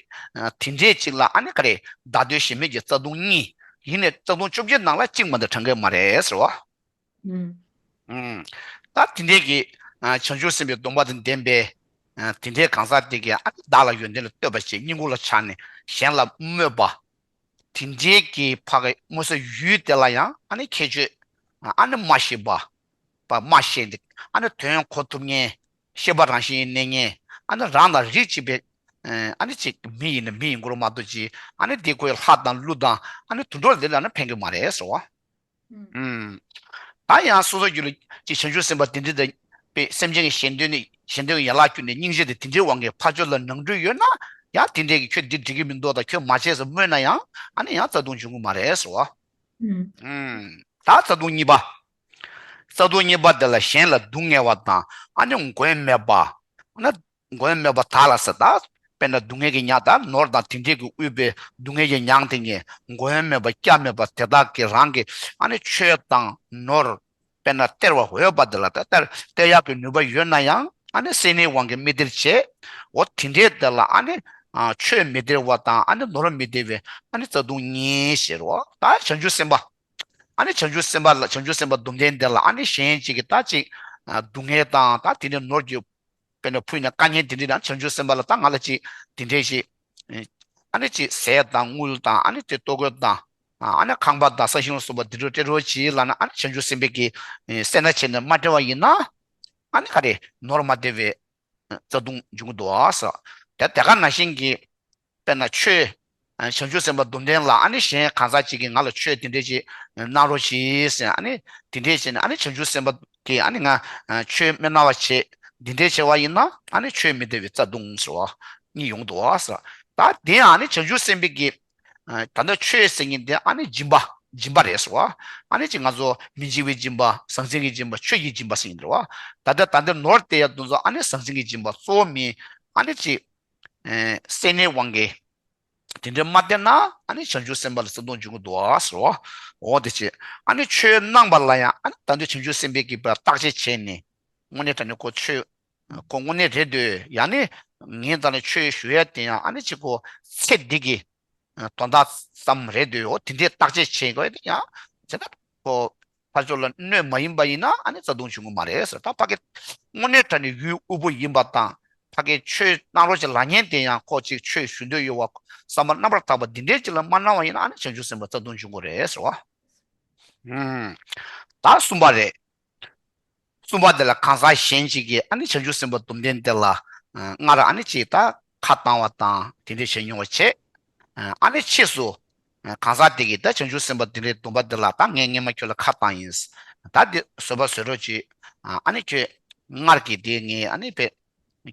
དེ་འདྲས་ཅིག་ལ་ཨ་ནི་ག་རེ་བདག་བསྟོད་གཞན་སྨོད་ཀྱི་རྩ་ལྟུང་གཉིས་ཡིན་ནས་རྩ་ལྟུང་བཅོ་བརྒྱད་ནང་ལ་གཅིག་མ་གཏོགས་དྲན་གི་མ་རེད་ཟེར་བ། ཨུམ། ཨུམ། ད་དེ་འདྲས་ཀྱི་བྱང་ཆུབ་སེམས་དཔའི་སྡོམ་པ་དང་ལྡན་པའི་དེ་འདྲས་གང་ཟག་དེ་གིས་ཨ་ནི་བདག་ལ་ཡོན་ཏན་ལ་བསྟོད་པ་བྱེད། བསྙེན་བཀུར་ལ་ཆགས་ནས་གཞན་ལ་སྨོད་པ། དེ་འདྲའི་གི་ཕ་གི་མངོན་གསལ་ཡུལ་དེ་ལ་ཡང་ཨ་ནི་ཁྱད་ཆོས་ཨ་ནི་སྨྲ་ཤེས་པ། པ་སྨྲ་ཤེས་འདི་ཨ་ནི་དོན་གོ་ཐུབ་མཁན། ཤེས་པ་རང་བཞིན་གནས་མཁན། ཨ་ནི་རང་དང་རིགས་གཅིག་པའི་ཨ་ནི་གཅིག་མི་ཡིན་ན་མི་ཡིན་དགོས་རེད་མ་གཏོགས་ཅི་ཨ་ནི་འདི་ཁོའི་ལྷ་དང་ཀླུ་དང་ཨ་ནི་དུད་འགྲོ་འདི་ལ་ནི་ཕན་གི་མ་རེད་ཟེར་བ། ཨུམ། ད་ཡང་སོ་སོ་རྒྱུད་ལ་ཅིག་བྱང་ཆུབ་སེམས་དཔའ་དེ་འདྲ་དང་པའི་སེམས་ཅན་གྱི་གཞན་དོན་ནི་གཞན་དོན་གྱི་ཡན་ལག་བསྐྱུར་ནས་སྙིང་རྗེ་དེ་དེ་འདྲའི་དབང་གིས་ཕར་ཕྱོགས་ལ་ནོར་འཁྲུལ་ཡོད་ན་ཡང་དེ་འདྲས་ཀྱི་ཁྱོད་འདི་འགྲིག་གི་མི་འདུག་དང་ཁྱོད་མ་བྱས་ཟེར་སྨོད་ན་ཡང་ཨ་ནི་ཡང་རྩ་ལྟུང་འབྱུང་གི་མ་རེད་ཟེར་བ། ཨུམ། ཨུམ། ད་རྩ་ལྟུང་གཉིས་པ། རྩ་ལྟུང་གཉིས་པ་དེ་ལ་གཞན་ལ་སྡུག་བསྔལ་བ་དང་ཨ་ནི་མགོན་སྨོད་པ། ཨ་ནི་མགོན་སྨོད་པ་དག་ལ་ཟེར་ད། དཔེར་ན་སྡུག་བསྔལ་གྱི་མྱང་ད་ནོར་དང་དེ་འདྲས་ཀྱིས་དབུལ་བའི་སྡུག་བསྔལ་གྱི་མྱང་དེ་ངས་མགོན་སྨོད་པ་སྐྱབས་སྨོད་པ་དེ་དག་གིས་རང་གི་ཨ་ནི་ཆོས་དང་ནོར། དཔེར་ན་སྟེར་བ་འོས་པ་དེ་ལ་ད་སྟེར་སྟེར་ཡག་གི་ནུས་པ་ཡོད་ན་ཡང་ཨ་ནི་སེར་སྣའི་དབང་གིས་མི་སྟེར་བྱས། འོ་དེ་འདྲས་དེ་ལ་ཨ་ནི་ ཨ་ཆོས་མི་བདེ་བ་དང་ཨ་ནི་ནོར་མི་བདེ་བའི་ཨ་ནི་རྩ་ལྟུང་གཉིས་ཟེར་རོ། ད་བྱང་ཆུབ་སེམས་དཔའ། ཨ་ནི་བྱང་ཆུབ་སེམས་དཔའ་ལ་བྱང་ཆུབ་སེམས་དཔའ་སྡོམ་ལྡན་འདི་ལ་ཨ་ནི་གཞན་གཅིག་གིས་ད་ཅིག་ཨ་སྡུག་བསྔལ་དང་ད་དེ་ནས་ནོར་གྱི་དཔེར་ན་ཕུལ་ནས་དཀའ་ངལ་དེ་འདྲ་དང་བྱང་ཆུབ་སེམས་དཔའ་ལ་ད་ང་ལ་ཅིག་དེ་འདྲས་ཤིག་ཨ་ནི་ཅིག་ཟས་དང་དངུལ་དང་ཨ་ནི་དེ་ལྟོ་གོས་དང་ཨ་ནི་ཁང་པ་དང་ས་ཞིང་ལ་སོགས་པ་འདི་འདྲ་སྤྲད་རོགས་གྱིས་ལབ་ན་ཨ་ནི་བྱང་ཆུབ་སེམས་དཔའ་གིས་སེར་སྣ་བྱས་ནས་མ་སྤྲད་པ་ཡིན་ན་ཨ་ནི་ག་རེ་ནོར་མ་བདེ་བའི་རྩ་ལྟུང་འབྱུང་གི་འདུག་ཨ་ཟེར། དེ་དེ་ག་ནང་བཞིན་གྱི་དཔེར་ན་ཆོས་བྱང་ཆུབ་སེམས་དཔའ་སྡོམ་ལྡན་ལ་ཨ་ནི་གཞན་གང་ཟག་ཅིག་གིས་ང་ལ་ཆོས་དེ་འདྲས་ཅིག་གནང་རོགས་གྱིས་ཟེར་ཨ་ནི་དེ་འདྲས་བྱས་ནས་ཨ་ནི་བྱང་ཆུབ་སེམས་དཔའ་གིས་ཨ་ནི་ང་ཆོས་མི་གནང་བ་བྱེད་དེ་འདྲས་བྱས་པ་ཡིན་ན་ཨ་ནི་ཆོས་མི་བདེ་བའི་རྩ་ལྟུང་ཟེར་བ་གཉིས་ཡོང་འདུག་ཨ་ཟེར། ད་དེ་ཡང་ཨ་ནི་བྱང་ཆུབ་སེམས་དཔའ་གིས་ད་ལྟ་ཆོས་ཟེར་མཁན་དེ་ཨ་ནི་སྦྱིན་པ་སྦྱིན་པ་རེད་ཟེར་བ། ཨ་ནི་ཅིག་ང་ཚོ་མི་འཇིགས་པའི་སྦྱིན་པ་ཟང་ཟིང་གི་སྦྱིན་པ་ཆོས་ཀྱི་སྦྱིན་པ་ཟེར་གྱི་འདུག་བ། ད་ལྟ་ད་ལྟ་ནོར་དེ་ཡ་དེ་ཚོ་ཨ་ནི་ཟང་ཟིང་གི་སྦྱིན་པ་གཙོ་བོ་མིན་ཨ་ནི་ཅིག་སེར་སྣའི་དབང་གིས་དེ་འདྲ་མ་བསྟེན་ན་ཨ་ནི་བྱང་ཆུབ་སེམས་དཔའ་ལ་རྩ་ལྟུང་འབྱུང་གི་འདུག་ཟེར་བ། འོ་དེ་བྱས་ཨ་ནི་ཆོས་གནང་བ་ལ་ཡང་ཨ་ནི་ད་ལྟ་བྱང་ཆུབ་སེམས་དཔའ་གིས་བརྟག་དཔྱད་བྱས་ནས་དངོས་གནས་དྲང་གནས་ཁོ་ཆོས་ཁོ་དངོས་གནས་རེད་འདོད་ཡང་ནི་ངས་ད་ནི་ཆོས་ཞུ་ཡ་དེ་ཡང་ཨ་ནི་ཅིག་ཁོ་ཚེ་འདི་གི་དོན་དག་ཙམ་རེད་འདོད་འོ་དེ་འདྲའི་བརྟག་དཔྱད་བྱེད་དགོས་ཡ་དེ་ཡང་བྱས་ན་ཁོ་ཕར་ཕྱོགས་ལ་གནོད་མ་ཡིན་པ་ཡིན་ན་ཨ་ནི་རྩ་ལྟུང་འབྱུང་གི་མ་རེད་ཟེར། ད་ཕ་གི་དངོས་གནས་དྲང་གནས་ཡུལ་དབུལ་པོ་ཡིན་པ་དང་ཕ་གི་ཆོས་གནང་རོགས་ཀྱི་ལབ་མཁན་དེ་ཡང་ཁོ་ཅིག་ཆོས་ཞུ་འདོད་ཡོད་བ་བསམ་པ་རྣམ་པར་དག་པ་འདི་འདྲའི་ཅིག་ལ་མ་གནང་བ་ཡིན་ན་ཨ་ནི་བྱང་ཆུབ་སེམས་དཔའ་རྩ་ལྟུང་འབྱུང་གི་རེད་ཟེར་བ། ཨུམ། ད་གསུམ་པ་རེད། གསུམ་པ་དེ་ལ་གང་ཟག་གཞན་གཅིག་གིས་ཨ་ནི་བྱང་ཆུབ་སེམས་དཔའ་སྡོམ་ལྡན་དེ་ལ་སྔར་ཨ་ནི་ཅིག་ད་ཁ་བཏང་བ་དང་དེ་འདྲ་བྱས་མྱོང་བ་བྱས། ཨ་ནི་ཕྱིས་སུ་གང་ཟག་དེ་གིས་ད་བྱང་ཆུབ་སེམས་དཔའ་དེ་འདྲའི་སྡོམ་པ་དེ་ལ་ད་ངས་སྔོན་མ་ཁྱོད་ལ་ཁ་བཏང་ཡིན། ད་འདི་བཟོད་པ་བཟོད་རོགས་གྱིས། ཨ་ནི་ཁྱོད་སྔར་གྱི་དེ་ངས་ཨ་ནི་བས་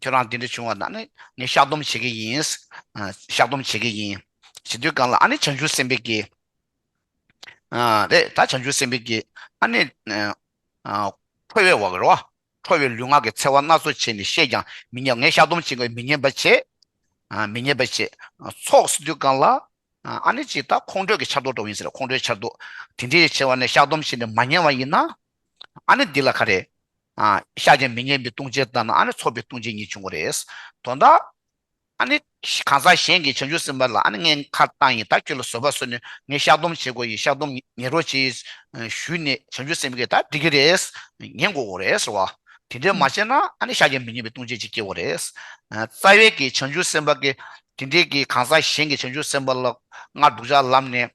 ཁྱོད་རང་དེ་འདྲ་བྱུང་བ་ན་ཨ་ནི་ངས་བཤགས་སྡོམ་བྱེད་ཀྱི་ཡིན། བཤགས་སྡོམ་བྱེད་ཀྱི་ཡིན། བྱེད་དུས་གང་ལ་ཨ་ནི་བྱང་ཆུབ་སེམས་དཔའ་གིས། ཨ་རེད་ད་བྱང་ཆུབ་སེམས་དཔའ་གིས་ཨ་ནི་ཨ་ཁྲོ་བའི་འོག་རེད་བ། ཁྲོ་བའི་ལུས་ངག་གི་འཚེ་བ་སྣ་ཚོགས་བྱས་ནས་བཤད་ཀྱང་མི་ཉན་ངས་བཤགས་སྡོམ་བྱེད་དགོས་མི་ཉན་པ་བྱེད། ཨ་མི་ཉན་པ་བྱེད། ཚོགས་ཟེར་དུས་གང་ལ་ཨ་ནི་ཅིག་ད་ཁོང་ཁྲོ་གི་ཆར་གདུགས་འགྲོ་ཡིན་ཟེར་ཁོང་ཁྲོའི་ཆར་གདུགས་དེ་འདྲའི་ཆེ་བ་ནས་བཤགས་སྡོམ་བྱས་ནས་མ་ཉན་བ་ཡིན་ན་ཨ་ནི་འདི་ལ་ག་རེ། ཨ་བཤགས་ཀྱང་མི་ཉན་པའི་ལྟུང་བྱེད་དང་ཨ་ནི་ཚོགས་པའི་ལྟུང་བྱེད་གཉིས་བྱུང་བ་རེད། དོན་དག་ཨ་ནི་གང་ཟག་གཞན་གྱིས་བྱང་ཆུབ་སེམས་དཔའ་ལ་ཨ་ནི་ངས་ཁ་བཏང་ཡིན་ད་ཁྱོད་ལ་བཟོད་པ་བཟོས་ནས་ངས་བཤགས་སྡོམ་བྱེད་དགོས་ཡིན་བཤགས་སྡོམ་ཉན་རོགས་བྱེད་ཞུས་ནས་བྱང་ཆུབ་སེམས་དཔའ་གིས་ད་འགྲིག་གི་རེད། ཉན་དགོས་ཀྱི་རེད་ཟེར་བ། དེ་འདྲས་མ་བྱས་ན་ཨ་ནི་བཤགས་ཀྱང་མི་ཉན་པའི་ལྟུང་བྱེད་ཅིག་སྐྱེ་དགོས་རེད། རྩ་བའི་གི་བྱང་ཆུབ་སེམས་དཔའ་གིས་དེ་འདྲས་ཀྱི་གང་ཟག་གཞན་གྱིས་བྱང་ཆུབ་སེམས་དཔའ་ལ་སྔར་སྡུག་ཅག་ལབ་ནས་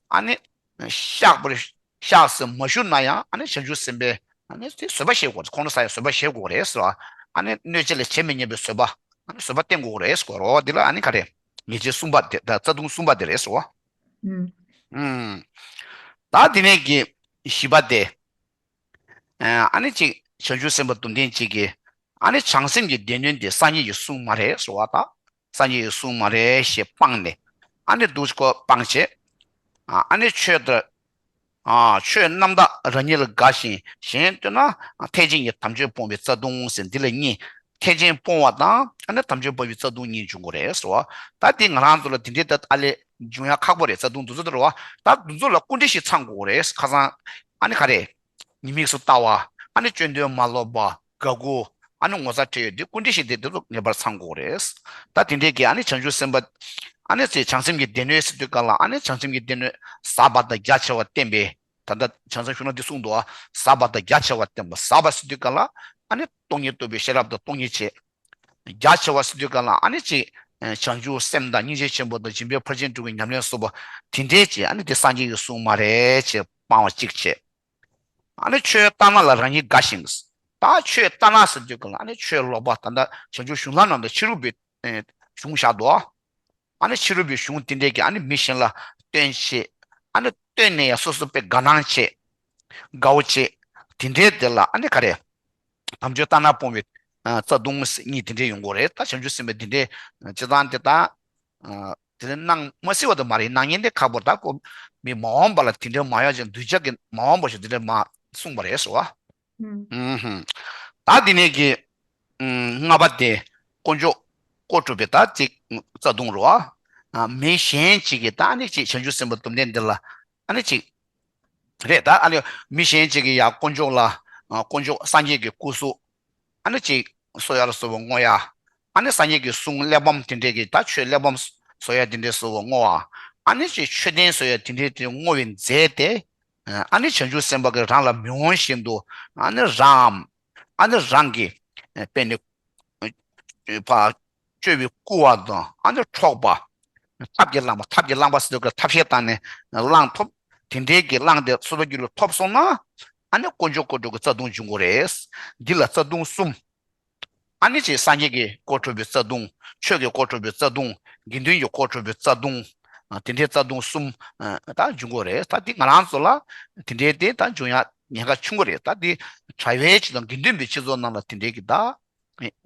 ཨ་ནི་བཤགས་པར་བཤགས་ཟེར་མ་ཞུ་ན་ཡང་ཨ་ནི་བྱང་ཆུབ་སེམས་དཔས་ཨ་ནི་དེ་བཟོད་པ་བཞེས་དགོས་རེད། ཁོང་ཁྲོ་ཟ་ཡང་བཟོད་པ་བཞེས་དགོས་རེད་ཟེར་བ། ཨ་ནི་གནོད་བྱེད་ལ་བྱེད་མི་ཉན་པའི་བཟོད་པ་ཨ་ནི་བཟོད་པ་བསྟེན་དགོས་རེད་ཟེར་བ་རོ་འདི་ལ་ཨ་ནི་ག་རེ་ཉེས་བྱས་གསུམ་པ་དེ་ད་རྩ་ལྟུང་གསུམ་པ་དེ་རེད་ཟེར་བ། ཨུམ། ད་དེ་ནས་ཀྱི་བཞི་པ་དེ་ཨ་ནི་གཅིག་བྱང་ཆུབ་སེམས་དཔའ་སྡོམ་ལྡན་གཅིག་གིས་ཨ་ནི་བྱང་སེམས་ཀྱི་སྡེ་སྣོད་འདི་སངས་རྒྱས་ཀྱི་གསུང་མ་རེད་ཟེར་བ་དང་། སངས་རྒྱས་ཀྱི་གསུང་མ་རེད་ཞེས་སྤངས་ནས་ཨ་ནི་འདུག་ཁོ་སྤངས་བྱས། ཨ་ནི་ཆོས་དང་། ཨ་ཆོས་རྣམ་དག་རང་ཉིད་ལ་དགའ་ཞིང་གཞན་སྟོན་ན་ཐེག་ཆེན་གྱི་དམ་ཆོས་སྤོང་བའི་རྩ་ལྟུང་ཟེར་འདི་ལ་གཉིས། ཐེག་ཆེན་སྤོང་བ་དང་ཨ་ནི་དམ་ཆོས་སྤོང་བའི་རྩ་ལྟུང་གཉིས་འབྱུང་གི་རེད་ཟེར་བ། ད་འདི་ང་རང་ཚོ་ལ་འདི་འདྲའི་ད་ཨ་ལས་འབྱུང་ཡ་ཁག་པོ་རེད་རྩ་ལྟུང་འདི་ཚོ་ད་རེད་བ། ད་འདི་ཚོ་ལ་སྐུར་འདེབས་ཤིག་ཚང་དགོས་རེད་ཁ་སང་ཨ་ནི་ག་རེ། ཉེས་དམིགས་སུ་ལྟ་བ། ཨ་ནི་སྤྱོད་འདོད་མ་ལོག་པ། དགའ་མགུ། ཨ་ནི་ངོ་ཚ་ཁྲེལ་ཡོད་དེ་སྐུར་འདེབས་ཤིག་དེ་དེ་ཚོ་ངེས་པར་ཚང་དགོས་རེད། ད་དེ་འདྲའི་གི་ཨ་ནི་བྱང་ཆུབ་སེམས་དཔའ། ཨ་ནི་ཚེ་བྱང་སེམས་ཀྱི་སྡེ་སྣོད་ཟེར་དུས་ག་ལ་ཨ་ནི་བྱང་སེམས་ཀྱི་སྡེ་སྣོད་ཟབ་པ་དང་རྒྱ་ཆེ་བ་བསྟན་པའི། ད་ལྟ་བྱང་སེམས་གཞུང་ན་འདི་གསུངས་འདུག་ཨ། ཟབ་པ་དང་རྒྱ་ཆེ་བ་བསྟན་པ་ཟབ་པ་ཟེར་དུས་ག་ལ་ཨ་ནི་སྟོང་ཉིད་རྟོགས་པའི་ཤེས་རབ་དང་སྟོང་ཉིད་བྱེད། རྒྱ་ཆེ་བ་ཟེར་དུས་ག་ལ་ཨ་ནི་ཅིག་བྱང་ཆུབ་སེམས་དང་སྙིང་རྗེ་ཆེན་པོ་དང་སྦྱིན་པའི་ཕར་ཕྱིན་དྲུག་གི་ཉམས་ལེན་སོགས་པ་དེ་འདྲའི་ཅིག་ཨ་ནི་དེ་སངས་རྒྱས་ཀྱི་གསུང་མ་རེད་ཅེས་སྤང་བ་གཅིག་བྱས། ཨ་ནི་ཆོས་ལྟ་ན་ལ་རང་ཉིད་དགའ་ཞིང་། ད་ཆོས་ལྟ་ན་ཟེར་དུས་ག་ལ་ཨ་ནི་ཆོས་ལོག་པ་ད་ལྟ་བྱང་ཆུབ་གཞུང་ལམ་ནང་དུ་ཕྱི་རོལ་པའི་གཞུང་བཞག་འདུག་ཨ་ནི་ཕྱི་རོལ་པའི་གཞུང་དེ་འདྲས་ཀྱི་ཨ་ནི་མི་གཞན་ལ་སྟོན་བྱེད། ཨ་ནི་སྟོན་ནས་ཡང་སོ་སོ་དཔེ་དགའ་སྣང་བྱེད། དགའ་བོ་བྱེད། དེ་འདྲའི་དེ་ལ་ཨ་ནི་ག་རེ། དམ་ཆོས་ལྟ་ན་སྤོང་བའི་རྩ་ལྟུང་གཉིས་དེ་འདྲས་ཡོང་གི་རེད་ད་བྱང་ཆུབ་སེམས་དཔའ་དེ་འདྲས་སྤྱིར་བཏང་དེ་ད། དེ་ནས་གནང་མ་སྲིད་པ་དུ་མ་རེད་གནང་ཉེན་དེ་ཁག་པོ་ད་ཀོ་མི་མ་འོངས་པ་ལ་དེ་འདྲའི་མ་ཡོང་ཅིང་གདུལ་བྱ་གི་མ་འོངས་པ་ཞིག་དེ་འདྲའི་མ་གསུངས་པ་རེད་ཟེར་བ། ཨུམ། ད་དེ་ནས་ཀྱི་ལྔ་པ་དེ་དཀོན་མཆོག་དཀོན་གྲུབ་པའི་ད་ཅིག་རྩ་ལྟུང་རེད་བ། མི་གཞན་ཅིག་གིས་ད་ཨ་ནི་ཅིག་བྱང་ཆུབ་སེམས་དཔའ་སྡོམ་ལྡན་འདི་ལ་ཨ་ནི་ཅིག་རེད་ད་ཨ་ནི་མི་གཞན་ཅིག་གིས་ཡ་དཀོན་མཆོག་ལ་དཀོན་མཆོག་སངས་རྒྱས་ཀྱི་སྐུ་གཟུགས་ཨ་ནི་ཅིག་གསོལ་ཡ་ལ་སོགས་པ་བསྔོ་ཡ། ཨ་ནི་སངས་རྒྱས་ཀྱི་གསུང་གླེགས་བམ་དེ་འདྲས་ཀྱི་ད་ཆོས་གླེགས་བམ་བཟོ་ཡ་དེ་འདྲས་བཟོ་བ་བསྔོ་བ། ཨ་ནི་ཅིག་མཆོད་རྟེན་བཟོ་ཡ་དེ་འདྲས་དེ་བསྔོ་བའི་རྫས་དེ། ཨ་ནི་བྱང་ཆུབ་སེམས་དཔའ་གིས་རང་ལ་མི་འོང་བཞིན་དུ་ཨ་ནི་རང་ཨ་ནི་རང་གི་དཔེ་ནི་ཕར་བཅོལ་བའི་སྐུ་བ་དང་ཨ་ནི་འཕྲོག་པ། ཐབས་ཀྱིས་བླངས་པ། ཐབས་ཀྱིས་བླངས་པ་ཟེར་དུས་ཀྱི་ཐབས་ཤེས་བཏང་ནས་བླངས་ཐོབ། དེ་འདྲའི་གི་བླངས་ཏེ་སོ་སོ་རྒྱུད་ལ་ཐོབ་སོང་ན། ཨ་ནི་དཀོན་མཆོག་དཀོན་མཆོག་གི་རྩ་ལྟུང་འབྱུང་གི་རེད། འདི་ལ་རྩ་ལྟུང་གསུམ། ཨ་ནི་ཅིག་སངས་རྒྱས་ཀྱི་དཀོར་འཕྲོག་པའི་རྩ་ལྟུང་། ཆོས་ཀྱི་དཀོར་འཕྲོག་པའི་རྩ་ལྟུང་། དགེ་འདུན་གྱི་དཀོར་འཕྲོག་པའི་རྩ་ལྟུང་། ཨ། དེ་འདྲའི་རྩ་ལྟུང་གསུམ། ཨ། ད་འབྱུང་གི་རེད། ད་འདི་ང་རང་ཚོ་ལ་དེ་འདྲའི་དེ་ད་འབྱུང་ཡ་ཉེན་ཁ་ཆུང་གི་རེད། ད་འདི་གྲྭ་པའི་སྤྱི་དང་དགེ་འདུན་པའི་སྤྱི་ཚོགས་ནང་ལ་དེ་འདྲའི་གི་ད་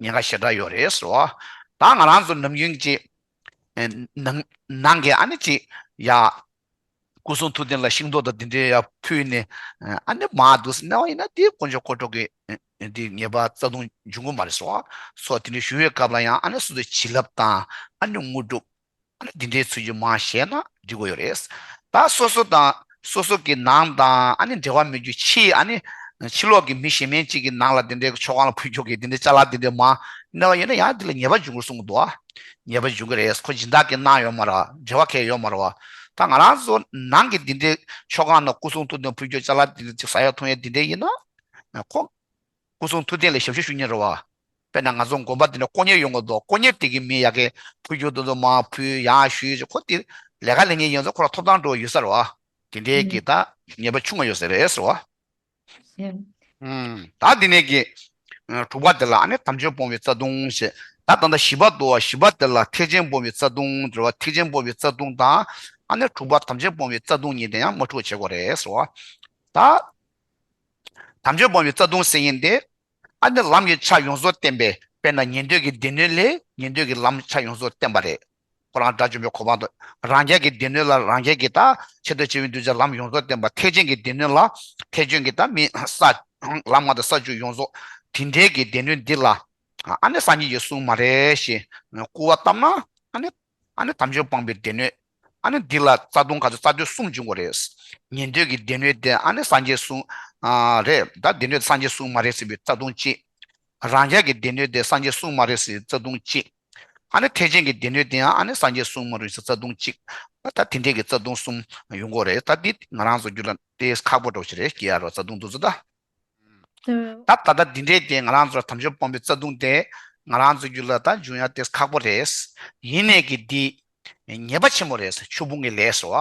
ཉེན་ཁ་ཞེ་དྲག་ཡོད་རེད་ཟེར་བ། ད་ང་རང་ཚོ་ནམ་རྒྱུན་གྱི་ནང་ནང་གི་ཨ་ནི་ཅིག་ཡ། སྐུ་གསུང་ཐུགས་རྟེན་ལ་ཤིང་ཏོག་དང་དེ་འདྲའི་ཡར་ཕུལ་ནས་ཨ་ནི་མར་འདུག་སེ་གནང་བ་ཡིན་ན། དེ་དཀོན་མཆོག་དཀོན་མཆོག་གི་དེ་ཉེས་པ་རྩ་ལྟུང་འབྱུང་གི་མ་རེད་ཟེར་བ། སོགས་དེ་འདྲའི་ཞུ་བའི་སྐབས་ལ་ཡང་ཨ་ནི་སོ་སོའི་བྱིན་རླབས་དང་ཨ་ནི་དངོས་གྲུབ། ཨ་ནི་འདི་འདྲའི་ཚུལ་གྱིས་མར་བཞེས་ན་འགྲིག་གི་ཡོད་རེད། ད་སོ་སོ་དང་སོ་སོ་གི་ནང་དང་ཨ་ནི་འབྲེལ་བ་མེད་རྒྱུ་ཕྱིའི་ཨ་ནི་ཕྱི་ལོགས་ཀྱི་མི་གཞན་མ་གཅིག་གི་ནང་ལ་དེ་འདྲའི་མཆོད་ཁང་ལ་ཕུལ་རྒྱུ་གི་དེ་འདྲའི་ཅ་ལག་དེ་འདྲའི་མར་གནང་བ་ཡིན་ན་ཡང་དེ་ལ་ཉེས་པ་འབྱུང་གི་རེད་གསུང་གི་འདུག་ཨ། ཉེས་པ་འབྱུང་གི་རེད། ཁོ་སྦྱིན་བདག་གིས་གནང་ཡོད་མ་རེད་བ། འབྲེལ་བ་གང་ཡང་ཡོད་མ་རེད་བ། ད་ང་རང་ཚོ་ནང་གི་དེ་འདྲའི་མཆོད་ཁང་ནང་སྐུ་གསུང་ཐུགས་རྟེན་ཕུལ་རྒྱུ་ཅ་ལག་དེ་འདྲ་ཅིག་ཟ་ཡ་འཐུང་ཡ་དེ་འདྲ་ཡིན་ན། ཁོ་སྐུ་གསུང་ཐུགས་རྟེན་ལ་ཞབས་ཞུ་ཞུ་མཁན་རེད་བ། དཔེར་ན་ང་ཚོ་དགོན་པ་འདི་ནས་དཀོན་གཉེར་ཡོང་གི་འདུག་དཀོན་གཉེར་དེ་གི་མི་ཡ་གི་ཕུལ་རྒྱུ་དེ་ཚོ་མར་ཕུལ་ཡར་ཞུས། ཁོ་དེ་ལས་ཀ་ལས་མཁན་ཡིན་ཙང་ཁོ་ལ་ཐོབ་ཐང་འགྲོ་ཡོད་ས་རེད་བ། དེ་འདྲའི་གི་ད་ཉེས་པ་ཆུང་ང་ཡོད་ས་རེད་ཟེར་བ། ད་འདི་ནས་གི་དྲུག་པ་དེ་ལ་ཨ་ནི་དམ་ཆོས་སྤོང་བའི་རྩ་ལྟུང་ཞེས། ད་ད་ལྟ་བཞི་པ་འདུག་བ། བཞི་པ་དེ་ལ་ཐེག་ཆེན་སྤོང་བའི་རྩ་ལྟུང་ཟེར་བ། ཐེག་ཆེན་སྤོང་བའི་རྩ་ལྟུང་དང་ཨ་ནི་དྲུག་པ་དམ་ཆོས་སྤོང་བའི་རྩ་ལྟུང་གཉིས་དེ་ཡང་མ་འཁྲུག་བྱེད་དགོས་རེད་ཟེར་བ། ད། དམ་ཆོས་སྤོང་བའི་རྩ་ལྟུང་ཟེར་མཁན་དེ། ཨ་ནི་ལམ་གྱི་ཆ་ཡོངས་རྫོགས་བསྟན་པའི། དཔེར་ན་ཉན་ཐོས་ཀྱི་སྡེ་སྣོད་ལས་ཉན་ཐོས་ཀྱི་ལམ་ཆ་ཡོངས་རྫོགས་བསྟན་པ་རེད། ཁོ་རང་དགྲ་བཅོམ་པའི་གོ་འཕང་དུ། རང་རྒྱལ་གྱི་སྡེ་སྣོད་ལ་རང་རྒྱལ་གྱི་ད་ཆེ་འདོད་ཆེ་བའི་གདུལ་བྱ་ལམ་ཡོངས་རྫོགས་བསྟན་པ། ཐེག་ཆེན་གྱི་སྡེ་སྣོད་ལ་ཐེག་ཆེན་གྱི་ད་མི་ས་ལམ་ལྔ་དང་ས་བཅུ་ཡོངས་རྫོགས་དེ་འདྲའི་གི་སྡེ་སྣོད་འདི་ལ། ཨ་ནི་སངས་རྒྱས་ཀྱིས་གསུངས་མ་རེད་ཞེས་སྐུར་བ་བཏབ་ན། ཨ་ནི། ཨ་ནི་དམ་ཆོས་སྤངས་པའི་སྡེ་སྣོད། ཨ་ནི་འདི་ལ་རྩ་ལྟུང་ག་ཚོད། རྩ་ལྟུང་གསུམ་འབྱུང་གི་རེད། ཉན་ཐོས་ཀྱི་སྡེ་སྣོད་དེ་ཨ་ནི་སངས་རྒྱས་གསུངས། ཨ། རེད། ད་སྡེ་སྣོད་སངས་རྒྱས་གསུངས་མ་རེད་ཟེར་བའི་རྩ་ལྟུང་གཅིག་རང་རྒྱལ་གྱི་སྡེ་སྣོད་དེ་སངས་རྒྱས་གསུངས་མ་རེད་ཟེར་བའི་རྩ་ལྟུང་གཅིག་ཨ་ནི་ཐེག་ཆེན་གྱི་སྡེ་སྣོད་དེའང་ཨ་ནི་སངས་རྒྱས་གསུངས་མ་རེད་ཟེར་རྩ་ལྟུང་གཅིག་ད་དེ་འདྲས་ཀྱི་རྩ་ལྟུང་གསུམ་ཡོང་གི་རེད། ད་འདི་ང་རང་ཚོ་རྒྱུད་ལ་དེ་ཁག་པོ་འདྲ་བོ་ཞིག་རེད། སྐྱེ་ཡ་རོ་རྩ་ལྟུང་འདི་ཚོ་ད། ད་ད་ལྟ་འདི་འདྲའི་དེ་ང་རང་ཚོར་དམ་ཆོས་སྤོང་བའི་རྩ་ལྟུང་དེ་ང་རང་ཚོ་རྒྱུད་ལ་ད་འབྱུང་ཡ་དེ་ཁག་པོ་རེད། ཡིན་ནའི་གི་འདི་ཉེས་པ་ཆེན་པོ་རེད། ཆོས་སྤོང་གི་ལས་སོ།